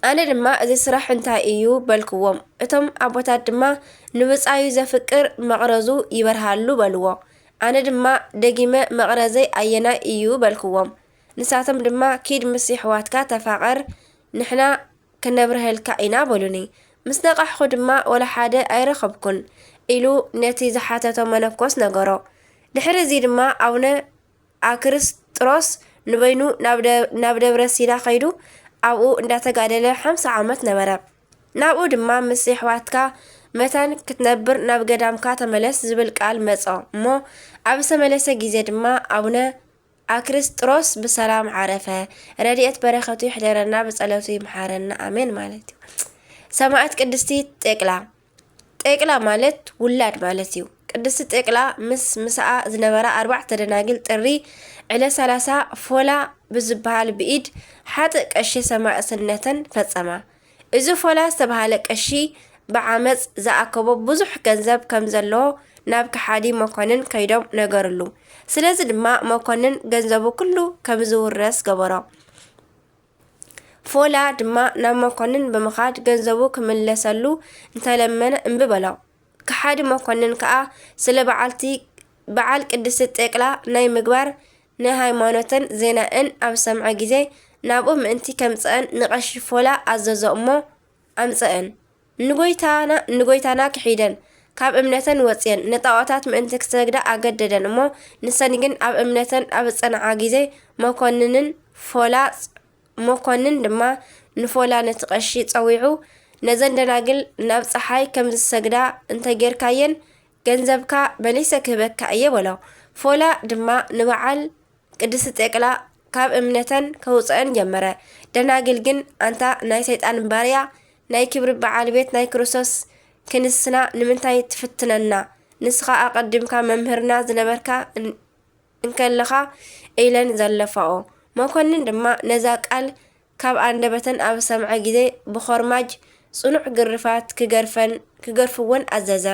ኣነ ድማ "እዚ ስራሕ እንታይ እዩ?" በልክዎም። እቶም ኣቦታት ድማ "ንብጻዩ ዘፍቅር መቕረዙ ይበርሃሉ" በልዎ። ኣነ ድማ ደጊመ "መቕረዘይ ኣየናይ እዩ?" በልክዎም። ንሳቶም ድማ "ኪድ ምስ የሕዋትካ ተፋቐር፣ ንሕና ክነብርሀልካ ኢና" በሉኒ። ምስ ነቃሕኹ ድማ ወላ ሓደ ኣይረኸብኩን ኢሉ ነቲ ዝሓተቶ መነኮስ ነገሮ። ድሕሪ እዚ ድማ ኣቡነ ኣክርስጥሮስ ንበይኑ ናብ ደ-፣ ናብ ደብረ ሲና ከይዱ ኣብኡ እንዳተጋደለ ሓምሳ ዓመት ነበረ። ናብኡ ድማ "ምስ የሕዋትካ መታን ክትነብር ናብ ገዳምካ ተመለስ" ዝብል ቃል መጾ እሞ፣ ኣብ ዝተመለሰ ግዜ ድማ ኣቡነ ኣክርስጥሮስ ብሰላም ዓረፈ። ረድኤት በረኸቱ ይሕደረና፣ ብጸሎቱ ይምሓረና፣ ኣሜን ማለት እዩ። ሰማዕት ቅድስቲ ጤቅላ። ጤቅላ ማለት ውላድ ማለት እዩ። ቅድስቲ ጤቅላ ምስ ምሳኣ ዝነበራ ኣርባዕተ ደናግል ጥሪ ዕለ ሰላሳ ፎላ ብዝበሃል ብኢድ ሓጥእ ቀሺ ሰማእስነተን ፈጸማ። እዚ ፎላ ዝተባህለ ቀሺ ብዓመጽ ዝኣከቦ ብዙሕ ገንዘብ ከም ዘለዎ ናብ ከሓዲ መኮንን ከይዶም ነገርሉ። ስለዚ ድማ መኮንን ገንዘቡ ኩሉ ከም ዝውረስ ገበሮ። ፎላ ድማ ናብ መኮንን ብምኻድ ገንዘቡ ክምለሰሉ እንተለመነ እምቢ በሎ። ከሓዲ መኮንን ከኣ ስለ በዓልቲ፣ በዓል ቅድስቲ ጤቅላ ናይ ምግባር ንሃይማኖተን ዜናእን ኣብ ሰምዐ ግዜ ናብኡ ምእንቲ ከምጽአን ንቐሺ ፎላ ኣዘዞ እሞ ኣምጽአን። ንጎይታና፣ ንጎይታና ክሒደን ካብ እምነተን ወጽየን ንጣኦታት ምእንቲ ክሰግዳ ኣገደደን እሞ ንሰን ግን ኣብ እምነተን ኣብ ዝጸንዓ ግዜ መኮንንን ፎላ መኮንን ድማ ንፎላ ነቲ ቀሺ ጸዊዑ፣ "ነዘን ደናግል ናብ ጸሓይ ከም ዝሰግዳ እንተ ጌርካየን፣ ገንዘብካ መሊሰ ክህበካ እየ" በሎ። ፎላ ድማ ንበዓል ቅድስቲ ጤቅላ ካብ እምነተን ከውጽአን ጀመረ። ደናግል ግን፣ "ኣንታ ናይ ሰይጣን ባርያ፣ ናይ ክብሪ በዓል ቤት ናይ ክርስቶስ ክንስና ንምንታይ ትፍትነና? ንስኻ ኣቐዲምካ መምህርና ዝነበርካ እን-፣ እንከለኻ" ኢለን ዘለፋኦ። መኮንን ድማ ነዛ ቃል ካብ ኣንደበተን ኣብ ሰምዐ ግዜ ብኾርማጅ ጽኑዕ ግርፋት ክገርፈን፣ ክገርፍወን ኣዘዘ።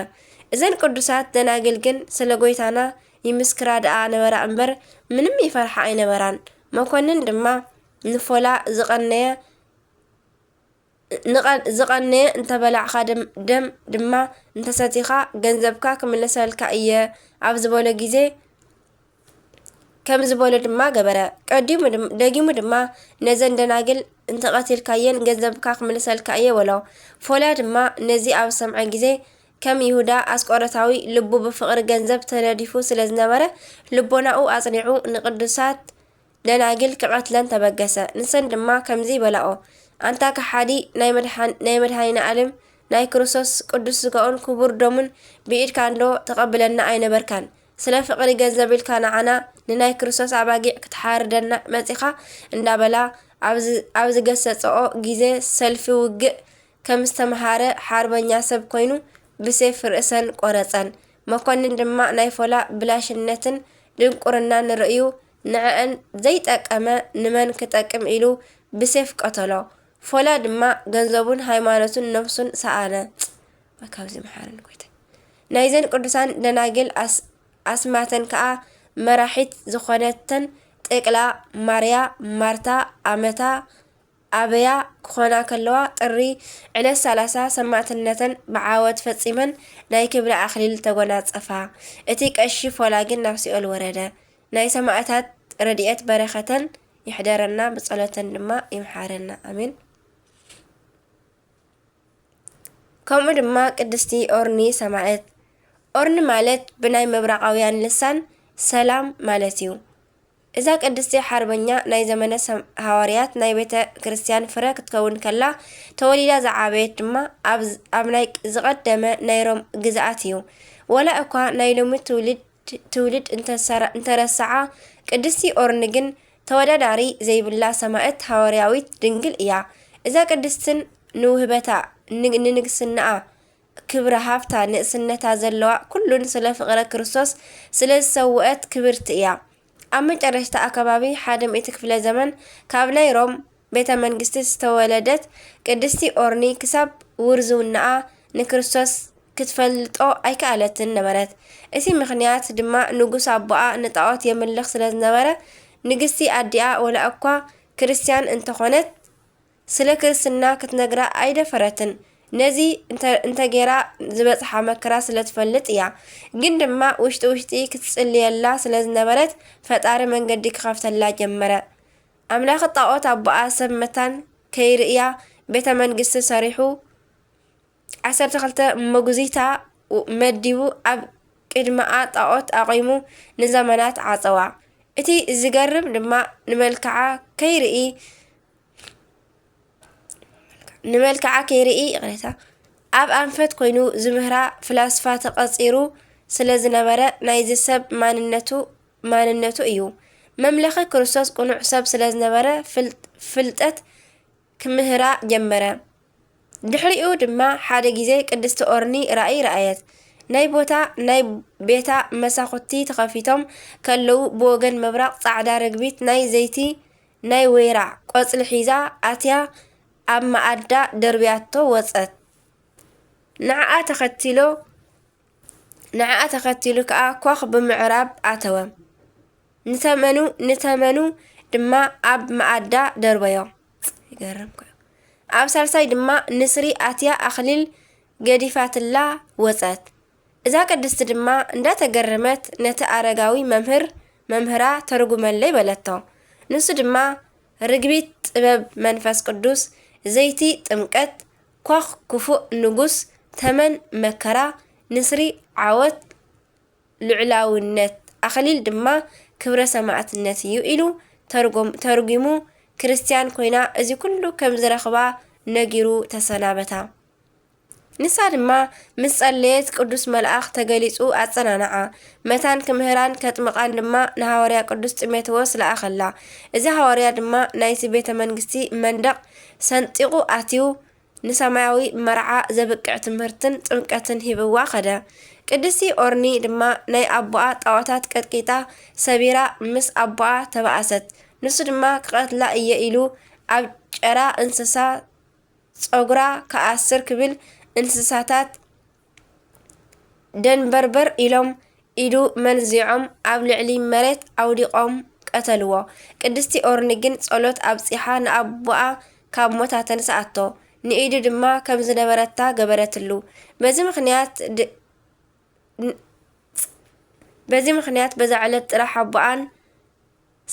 እዘን ቅዱሳት ደናግል ግን ስለ ጎይታና ይምስክራ ደኣ ነበራ እምበር፣ ምንም ይፈርሓ ኣይነበራን። መኮንን ድማ ንፎላ ዝቐነየ፣ ንቐ-፣ ዝቐነየ እንተበላዕኻ፣ ደም፣ ደም ድማ እንተሰቲኻ፣ ገንዘብካ ክምለሰልካ እየ ኣብ ዝበሎ ግዜ፣ ከም ዝበሎ ድማ ገበረ። ቀዲሙ ድም-፣ ደጊሙ ድማ፣ "ነዘን ደናግል እንተቐቲልካየን፣ ገንዘብካ ክምልሰልካ እየ" በሎ። ፎላ ድማ ነዚ ኣብ ሰምዐ ግዜ፣ ከም ይሁዳ ኣስቆሮታዊ፣ ልቡ ብፍቕሪ ገንዘብ ተነዲፉ ስለ ዝነበረ፣ ልቦናኡ ኣጽኒዑ፣ ንቅዱሳት ደናግል ክቐትለን ተበገሰ። ንሰን ድማ ከምዚ በላኦ፣ "ኣንታ ከሓዲ፣ ናይ መድሓን-፣ ናይ መድሓኒና ዓለም፣ ናይ ክርስቶስ ቅዱስ ስጋኡን ክቡር ደሙን ብኢድካ እንዶ ተቐብለና ኣይነበርካን? ስለ ፍቕሪ ገንዘብ ኢልካ ንዓና፣ ንናይ ክርስቶስ ኣባጊዕ ክትሓርደና መጺኻ?" እንዳበላ ኣብ ዝ-፣ ኣብ ዝገሰጸኦ ግዜ፣ ሰልፊ ውግእ ከም ዝተምሃረ ሓርበኛ ሰብ ኮይኑ ብሴፍ ርእሰን ቆረጸን። መኮንን ድማ ናይ ፎላ ብላሽነትን ድንቁርናን ርእዩ፣ ንዐአን ዘይጠቀመ ንመን ክጠቅም ኢሉ ብሴፍ ቀተሎ። ፎላ ድማ ገንዘቡን ሃይማኖቱን ነፍሱን ሰኣነ። ወይ ካብዚ መሓረን ጎይታይ። ናይዘን ቅዱሳን ደናግል ኣስ-፣ ኣስማተን ከኣ መራሒት ዝኾነተን ጤቅላ፣ ማርያ፣ ማርታ፣ ኣመታ፣ ኣበያ ክኾና ከለዋ፣ ጥሪ ዕለት ሰላሳ ሰማእትነተን ብዓወት ፈጺመን ናይ ክብሪ ኣኽሊል ተጎናጸፋ። እቲ ቀሺ ፎላ ግን ናብ ሲኦል ወረደ። ናይ ሰማእታት ረድኤት በረኸተን ይሕደረና፣ ብጸሎተን ድማ ይምሓረና። ኣሜን። ከምኡ ድማ ቅድስቲ ኦርኒ ሰማዕት። ኦርኒ ማለት ብናይ ምብራቓውያን ልሳን ሰላም ማለት እዩ። እዛ ቅድስቲ ሓርበኛ ናይ ዘመነ ሰም-፣ ሃዋርያት ናይ ቤተ ክርስቲያን ፍረ ክትከውን ከላ፣ ተወሊዳ ዝዓበየት ድማ ኣብ ዝ-፣ ኣብ ናይ ቅ-፣ ዝቐደመ ናይ ሮም ግዝኣት እዩ። ወላ እኳ ናይ ሎሚ ትውልድ፣ ትውልድ እንተሰራ-፣ እንተረስዓ፣ ቅድስቲ ኦርኒ ግን ተወዳዳሪ ዘይብላ ሰማዕት ሃዋርያዊት ድንግል እያ። እዛ ቅድስትን ንውህበታ፣ ን-፣ ንንግስናኣ፣ ክብረ ሃብታ፣ ንእስነታ ዘለዋ፣ ኩሉን ስለ ፍቕረ ክርስቶስ ስለ ዝሰውአት ክብርቲ እያ። ኣብ መጨረሽታ ኣከባቢ ሓደ ሚእቲ ክፍለ ዘመን ካብ ናይ ሮም ቤተ መንግስቲ ዝተወለደት ቅድስቲ ኦርኒ ክሳብ ውርዝውናኣ ንክርስቶስ ክትፈልጦ ኣይከኣለትን ነበረት። እቲ ምኽንያት ድማ ንጉስ ኣቦኣ ንጣዖት የምልኽ ስለ ዝነበረ፣ ንግስቲ ኣዲኣ ወላ እኳ ክርስትያን እንተኾነት፣ ስለ ክርስትና ክትነግራ ኣይደፈረትን። ነዚ እንተ-፣ እንተጌራ ዝበጽሓ መከራ ስለ ትፈልጥ እያ። ግን ድማ ውሽጢ ውሽጢ ክትጽልየላ ስለ ዝነበረት፣ ፈጣሪ መንገዲ ክኸፍተላ ጀመረ። ኣምላኽ ጣዖት ኣቦኣ ሰብ መታን ከይርእያ ቤተ መንግስቲ ሰሪሑ፣ ዓሰርተ ክልተ መጉዚታ መዲቡ ኣብ ቅድመኣ ጣዖት ኣቑሙ ንዘመናት ዓጸዋ። እቲ ዝገርም ድማ ንመልክዓ ከይርኢ፣ ንመልክዓ ከይርኢ፣ ይቕሬታ፣ ኣብ ኣንፈት ኮይኑ ዝምህራ ፍላስፋ ተቐጺሩ ስለ ዝነበረ ናይዚ ሰብ ማንነቱ፣ ማንነቱ እዩ። መምለኺ ክርስቶስ ቅኑዕ ሰብ ስለ ዝነበረ ፍል-፣ ፍልጠት ክምህራ ጀመረ። ድሕሪኡ ድማ ሓደ ግዜ ቅድስቲ ኦርኒ ራእይ ረኣየት። ናይ ቦታ፣ ናይ ቤታ መሳኹቲ ተኸፊቶም ከለዉ ብወገን ምብራቕ ጻዕዳ ርግቢት ናይ ዘይቲ ናይ ወይራ ቆጽሊ ሒዛ ኣትያ ኣብ መኣዳ ደርብያቶ ወጸት። ንዓኣ ተኸቲሎ፣ ንዓኣ ተኸቲሉ ከኣ ኳኽ ብምዕራብ ኣተወ። ንተመኑ፣ ንተመኑ ድማ ኣብ መኣዳ ደርበዮ። ይገርም እኮ እዩ። ኣብ ሳልሳይ ድማ ንስሪ ኣትያ ኣኽሊል ገዲፋትላ ወጸት። እዛ ቅድስቲ ድማ እንዳተገረመት ነቲ ኣረጋዊ መምህር፣ "መምህራ ተርጉመለይ" በለቶ። ንሱ ድማ ርግቢት ጥበብ መንፈስ ቅዱስ፣ ዘይቲ ጥምቀት፣ ኳኽ ክፉእ ንጉስ፣ ተመን መከራ፣ ንስሪ ዓወት ልዑላውነት፣ ኣኽሊል ድማ ክብረ ሰማዕትነት እዩ ኢሉ ተርጎም-፣ ተርጒሙ ክርስትያን ኮይና እዚ ኩሉ ከም ዝረኽባ ነጊሩ ተሰናበታ። ንሳ ድማ ምስ ጸለየት ቅዱስ መልኣኽ ተገሊጹ ኣጸናንዓ። መታን ክምህራን ከጥምቓን ድማ ንሃዋርያ ቅዱስ ጢሞቴዎስ ለኣኸላ። እዚ ሃዋርያ ድማ ናይቲ ቤተ መንግስቲ መንደቕ ሰንጢቑ ኣትዩ ንሰማያዊ መርዓ ዘብቅዕ ትምህርትን ጥምቀትን ሂብዋ ከደ። ቅድስቲ ኦርኒ ድማ ናይ ኣቦኣ ጣዖታት ቀጥቂጣ ሰቢራ ምስ ኣቦኣ ተባእሰት። ንሱ ድማ ክቐትላ እየ ኢሉ ኣብ ጨራ እንስሳ ጸጉራ ክኣስር ክብል እንስሳታት ደንበርበር ኢሎም ኢዱ መንዚዖም ኣብ ልዕሊ መሬት ኣውዲቖም ቀተልዎ። ቅድስቲ ኦርኒ ግን ጸሎት ኣብጺሓ ንኣቦኣ ካብ ሞት ኣተንስኣቶ። ንኢዱ ድማ ከም ዝነበረታ ገበረትሉ። በዚ ምኽንያት ድ-፣ ን-፣ በዚ ምኽንያት በዛ ዕለት ጥራሕ ኣቦኣን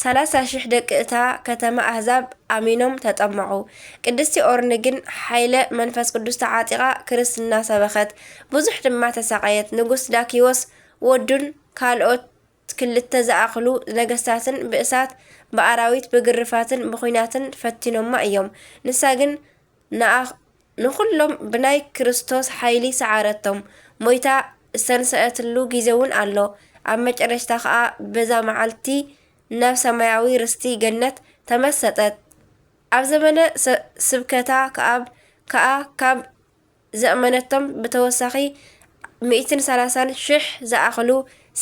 ሰላሳ ሽሕ ደቂ እታ ከተማ ኣህዛብ ኣሚኖም ተጠመቑ። ቅድስቲ ኦርኒ ግን ሓይለ መንፈስ ቅዱስ ተዓጢቓ ክርስትና ሰበኸት፣ ብዙሕ ድማ ተሳቐየት። ንጉስ ዳኪዎስ ወዱን ካልኦት ክልተ ዝኣኽሉ ነገስታትን ብእሳት፣ ብኣራዊት፣ ብግርፋትን ብኹናትን ፈቲኖማ እዮም። ንሳ ግን ንኣ-፣ ንኹሎም ብናይ ክርስቶስ ሓይሊ ሰዓረቶም። ሞይታ ዝተንስአትሉ ግዜ እውን ኣሎ። ኣብ መጨረሽታ ኸኣ በዛ መዓልቲ ናብ ሰማያዊ ርስቲ ገነት ተመሰጠት። ኣብ ዘመነ ሰ-፣ ስብከታ ከኣ፣ ከኣ ካብ ዘእመነቶም ብተወሳኺ ሚእትን ሰላሳን ሽሕ ዝኣኽሉ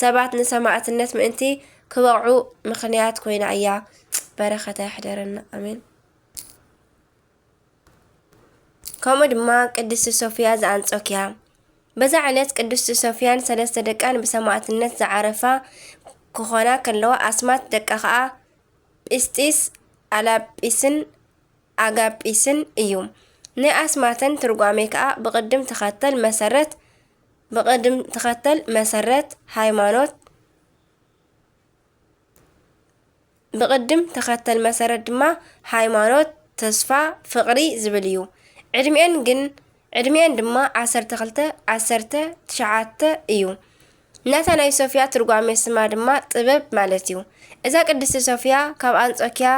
ሰባት ንሰማዕትነት ምእንቲ ክበቕዑ ምኽንያት ኮይና እያ። በረኸታ ይሕደረና። ኣሜን። ከምኡ ድማ ቅድስቲ ሶፍያ ዘኣንጾክያ። በዛ ዕለት ቅድስቲ ሶፍያን ሰለስተ ደቃን ብሰማዕትነት ዝዓረፋ ክኾና ከለዋ፣ ኣስማት ደቃ ኸኣ ጲስጢስ፣ ኣላጲስን ኣጋጲስን እዩ። ናይ ኣስማተን ትርጓሜ ከኣ ብቕድም ተኸተል መሰረት፣ ብቕድም ተኸተል መሰረት ሃይማኖት፣ ብቕድም ተኸተል መሰረት ድማ ሃይማኖት፣ ተስፋ፣ ፍቕሪ ዝብል እዩ። ዕድሚኤን ግን፣ ዕድሚኤን ድማ ዓሰርተ ክልተ፣ ዓሰርተ ትሽዓተ እዩ። ናታ ናይ ሶፍያ ትርጓሜ ስማ ድማ ጥበብ ማለት እዩ። እዛ ቅድስቲ ሶፍያ ካብ ኣንጾኪያ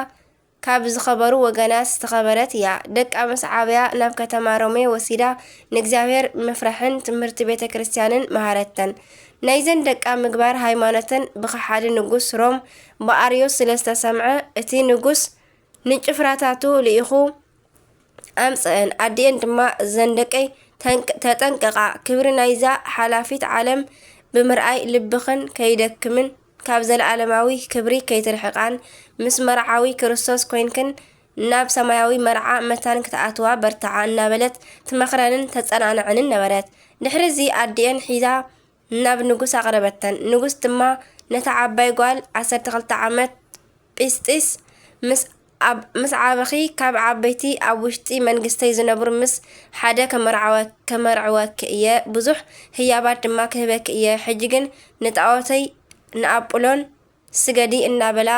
ካብ ዝኸበሩ ወገናት ዝተኸበረት እያ። ደቃ ምስ ዓበያ ናብ ከተማ ሮሜ ወሲዳ ንእግዚኣብሔር ምፍራሕን ትምህርቲ ቤተ ክርስቲያንን መሃረተን። ናይዘን ደቃ ምግባር ሃይማኖተን ብኸሓዲ ንጉስ ሮም ብኣርዮስ ስለ ዝተሰምዐ፣ እቲ ንጉስ ንጭፍራታቱ ልኢኹ ኣምጽአን። ኣዲኤን ድማ እዘን ደቀይ ተንቅ-፣ ተጠንቀቓ፣ ክብሪ ናይዛ ሓላፊት ዓለም ብምርኣይ ልብኽን ከይደክምን ካብ ዘለኣለማዊ ክብሪ ከይትርሕቃን ምስ መርዓዊ ክርስቶስ ኮይንክን ናብ ሰማያዊ መርዓ መታን ክትኣትዋ በርትዓ እናበለት ትመኽረንን ተጸናንዐንን ነበረት። ድሕሪ እዚ ኣዲኤን ሒዛ ናብ ንጉስ ኣቕረበተን። ንጉስ ድማ ነታ ዓባይ ጓል ዓሰርተ ክልተ ዓመት ጲስጢስ ምስ ኣብ-፣ ምስ ዓበኺ ካብ ዓበይቲ ኣብ ውሽጢ መንግስተይ ዝነብሩ ምስ ሓደ ከመርዓወ-፣ ከመርዕወኪ እየ፣ ብዙሕ ህያባት ድማ ክህበኪ እየ። ሕጂ ግን ንጣዖተይ ንኣጵሎን ስገዲ እናበላ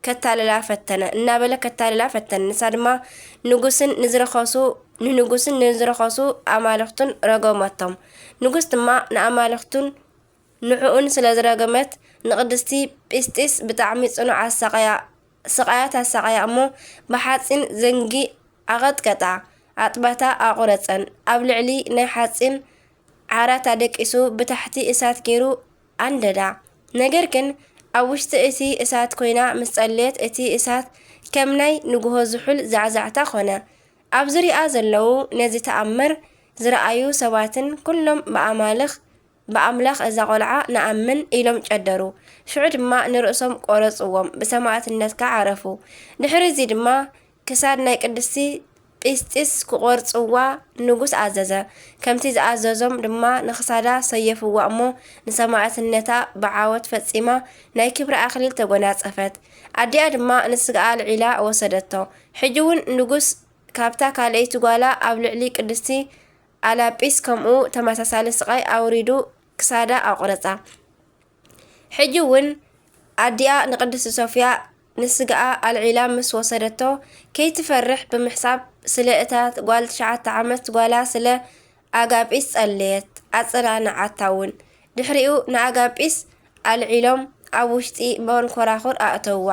ከተታልላ ፈተነ፣ እናበለ ከተታልላ ፈተነ። ንሳ ድማ ንጉስን ንዝረኸሱ፣ ንንጉስን ንዝረኸሱ ኣማልኽቱን ረገመቶም። ንጉስ ድማ ንኣማልኽቱን ንዕኡን ስለ ዝረገመት፣ ንቅድስቲ ጲስጢስ ብጣዕሚ ጽኑዕ ኣሳቐያ፣ ስቓያት ኣሳቐያ እሞ፣ ብሓጺን ዘንጊ ኣቐጥቀጣ፣ ኣጥባታ ኣቑረጸን። ኣብ ልዕሊ ናይ ሓጺን ዓራት ኣደቂሱ ብታሕቲ እሳት ገይሩ ኣንደዳ። ነገር ግን ኣብ ውሽጢ እቲ እሳት ኮይና ምስ ጸለየት፣ እቲ እሳት ከም ናይ ንግሆ ዝሑል ዛዕዛዕታ ኾነ። ኣብ ዙርያኣ ዘለዉ ነዚ ተኣምር ዝረኣዩ ሰባትን ኩሎም ብኣማልኽ፣ ብኣምላኽ እዛ ቖልዓ ንኣምን ኢሎም ጨደሩ። ሽዑ ድማ ንርእሶም ቆረጽዎም፣ ብሰማዕትነት ከኣ ዓረፉ። ድሕሪ እዚ ድማ ክሳድ ናይ ቅድስቲ ጲስጢስ ክቖርጽዋ ንጉስ ኣዘዘ። ከምቲ ዝኣዘዞም ድማ ንኽሳዳ ሰየፍዋ እሞ ንሰማዕትነታ ብዓወት ፈጺማ ናይ ክብሪ ኣኽሊል ተጎናጸፈት። ኣዲኣ ድማ ንስጋኣ ኣልዒላ ወሰደቶ። ሕጂ እውን ንጉስ ካብታ ካልኣይቲ ጓላ ኣብ ልዕሊ ቅድስቲ ኣላጲስ ከምኡ ተመሳሳሊ ስቓይ ኣውሪዱ ክሳዳ ኣቑረጻ። ሕጂ እውን ኣዲኣ ንቅድስቲ ሶፍያ ንስጋኣ ኣልዒላ ምስ ወሰደቶ፣ ከይትፈርሕ ብምሕሳብ ስለ እታ ጓል ትሽዓተ ዓመት ጓላ ስለ ኣጋጲስ ጸለየት፣ ኣጸናንዓታ እውን። ድሕሪኡ ንኣጋጲስ ኣልዒሎም ኣብ ውሽጢ መንኮራኹር ኣእተውዋ።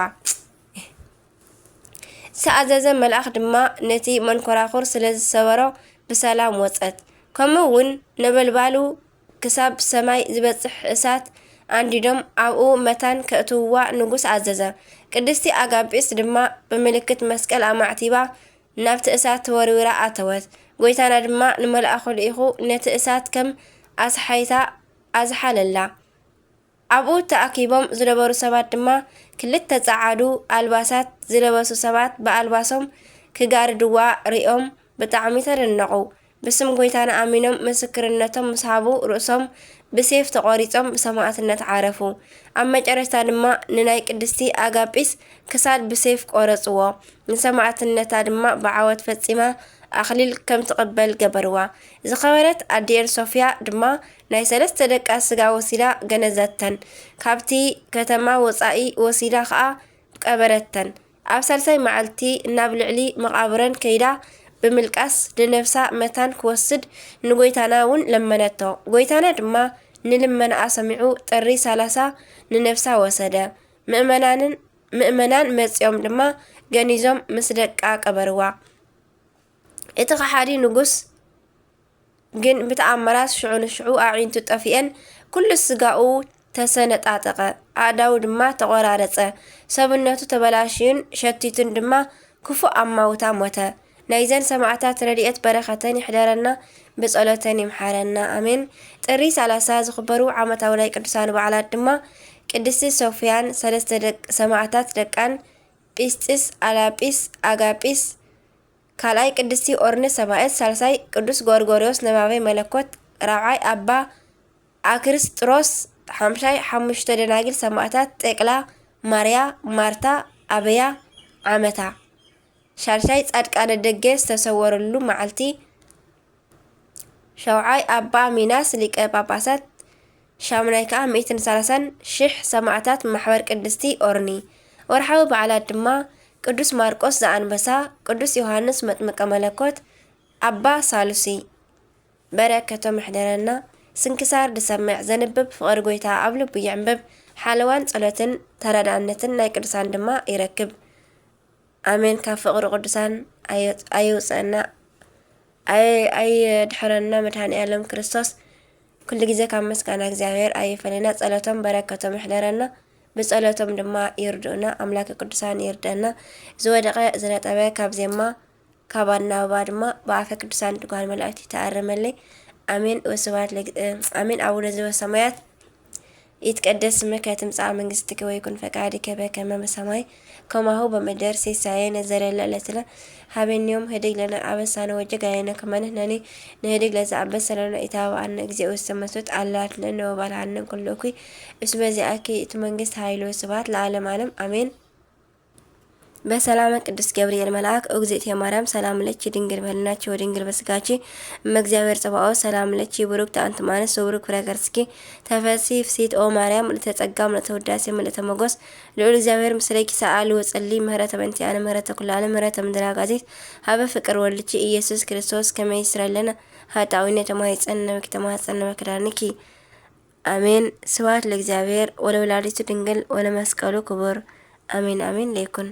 ዝተኣዘዘ መልኣኽ ድማ ነቲ መንኮራኹር ስለ ዝሰበሮ ብሰላም ወጸት። ከምኡ እውን ነበልባሉ ክሳብ ሰማይ ዝበጽሕ እሳት ኣንዲዶም ኣብኡ መታን ከእትውዋ ንጉስ ኣዘዘ። ቅድስቲ ኣጋጲስ ድማ ብምልክት መስቀል ኣማዕቲባ ናብቲ እሳት ተወርዊራ ኣተወት። ጐይታና ድማ ንመልኣኹ ልኢኹ ነቲ እሳት ከም ኣስሓይታ ኣዝሓለላ። ኣብኡ ተኣኪቦም ዝነበሩ ሰባት ድማ ክልተ ጸዓዱ ኣልባሳት ዝለበሱ ሰባት ብኣልባሶም ክጋርድዋ ሪኦም ብጣዕሚ ተደነቑ። ብስም ጐይታና ኣሚኖም ምስክርነቶም ምስ ሃቡ ርእሶም ብሴፍ ተቖሪጾም ብሰማዕትነት ዓረፉ። ኣብ መጨረሽታ ድማ ንናይ ቅድስቲ ኣጋጲስ ክሳድ ብሴፍ ቆረጽዎ። ንሰማዕትነታ ድማ ብዓወት ፈጺማ ኣኽሊል ከም ትቕበል ገበርዋ። ዝኸበረት ኣዲኤን ሶፍያ ድማ ናይ ሰለስተ ደቃ ስጋ ወሲዳ ገነዘተን። ካብቲ ከተማ ወጻኢ ወሲዳ ኸኣ ቀበረተን። ኣብ ሳልሳይ መዓልቲ ናብ ልዕሊ መቓብረን ከይዳ ብምልቃስ ንነፍሳ መታን ክወስድ ንጎይታና እውን ለመነቶ። ጎይታና ድማ ንልመናኣ ሰሚዑ ጥሪ ሰላሳ ንነፍሳ ወሰደ። ምእመናንን ምእመናን መጺኦም ድማ ገኒዞም ምስ ደቃ ቀበርዋ። እቲ ከሓዲ ንጉስ ግን ብተኣምራት ሽዑ ንሽዑ ኣዒንቱ ጠፊኤን ኩሉ ስጋኡ ተሰነጣጠቐ፣ ኣእዳዉ ድማ ተቖራረጸ። ሰብነቱ ተበላሽዩን ሸቲቱን ድማ ክፉእ ኣማውታ ሞተ። ናይዘን ሰማዕታት ረድኤት በረኸተን ይሕደረና፣ ብጸሎተን ይምሓረና። ኣሜን። ጥሪ ሰላሳ ዝኽበሩ ዓመታዊ ናይ ቅዱሳን በዓላት ድማ ቅድስቲ ሶፍያን ሰለስተ ደቅ-፣ ሰማዕታት ደቃን፣ ጲስጢስ፣ ኣላጲስ፣ ኣጋጲስ፣ ካልኣይ ቅድስቲ ኦርኒ ሰማእት፣ ሳልሳይ ቅዱስ ጎርጎርዮስ ነባቤ መለኮት፣ ራብዓይ ኣባ ኣክርስጥሮስ፣ ሓምሻይ ሓሙሽተ ደናግል ሰማእታት ጤቅላ፣ ማርያ፣ ማርታ፣ ኣበያ፣ ዓመታ፣ ሻድሻይ ጻድቃነ ደገ ዝተሰወረሉ መዓልቲ፣ ሻውዓይ ኣባ ሚናስ ሊቀ ጳጳሳት፣ ሻምናይ ከኣ ሚእትን ሰላሳን ሽሕ ሰማዕታት ማሕበር ቅድስቲ ኦርኒ። ወርሓዊ በዓላት ድማ ቅዱስ ማርቆስ ዘኣንበሳ፣ ቅዱስ ዮሃንስ መጥምቀ መለኮት፣ ኣባ ሳሉሲ። በረከቶም ይሕደረና። ስንክሳር ዝሰምዕ ዘንብብ ፍቕሪ ጎይታ ኣብ ልቡ ይዕንብብ። ሓለዋን ጸሎትን ተረዳእነትን ናይ ቅዱሳን ድማ ይረክብ። ኣሜን። ካብ ፍቕሪ ቅዱሳን ኣየ-፣ ኣይውፅአና፣ ኣየ-፣ ኣየድሕረና መድኃኔ ዓለም ክርስቶስ። ኩሉ ግዜ ካብ ምስጋና እግዚኣብሔር ኣይፈለና። ጸሎቶም በረከቶም ይሕደረና፣ ብጸሎቶም ድማ ይርድኡና። ኣምላከ ቅዱሳን ይርድአና። ዝወደቐ ዝነጠበ ካብ ዜማ ካብ ኣናብባ ድማ ብኣፈ ቅዱሳን ትጓል መላእክት ይተኣረመለይ። ኣሜን። ወስብሐት ለግ-፣ ኣሜን። ኣቡነ ዘበሰማያት ይትቀደስ ስምከ ትምጻእ መንግስትከ ወይኩን ፈቃድከ በከመ በሰማይ ከማሁ በምድር። ሲሳየነ ዘለለ ዕለትነ ሀበነ ዮም ህድግ ለነ አበሳነ ወጌጋየነ ከመ ንሕነኒ ንህድግ ለዘአበሰ ለነ ኢታብአነ እግዚኦ ውስተ መንሱት አላ አድኅነነ ወባልሐነ እምኩሉ እኩይ። እስመ ዚአኪ ይእቲ መንግስት ኃይል ወስብሐት ለዓለመ ዓለም አሜን። በሰላመ ቅዱስ ገብርኤል መልአክ። እግዝእትየ ማርያም ሰላም ለኪ ድንግል በህልናኪ ወድንግል በስጋኪ እመ እግዚአብሔር ጸባኦት ሰላም ለኪ ብሩክት አንቲ እም አንስት ወብሩክ ፍሬ ከርስኪ ተፈሲ ፍሲት ኦ ማርያም ምልእተ ጸጋ ምልእተ ውዳሴ ምልእተ ሞገስ ልዑል እግዚአብሔር ምስሌኪ ሰአሊ ወጸሊ ምህረተ በእንቲአነ ምህረተ ኩሉ ዓለም ምህረተ ምድር አጋዚት ሀበ ፍቅር ወልድኪ ኢየሱስ ክርስቶስ ከመ ይስረለነ ኃጣውኢነ ተማይጸን ነብኪ ተማጸን ነብኪ ዳንኪ። አሜን። ስብሐት ለእግዚአብሔር ወለወላዲቱ ድንግል ወለመስቀሉ ክቡር። አሜን አሜን ለይኩን።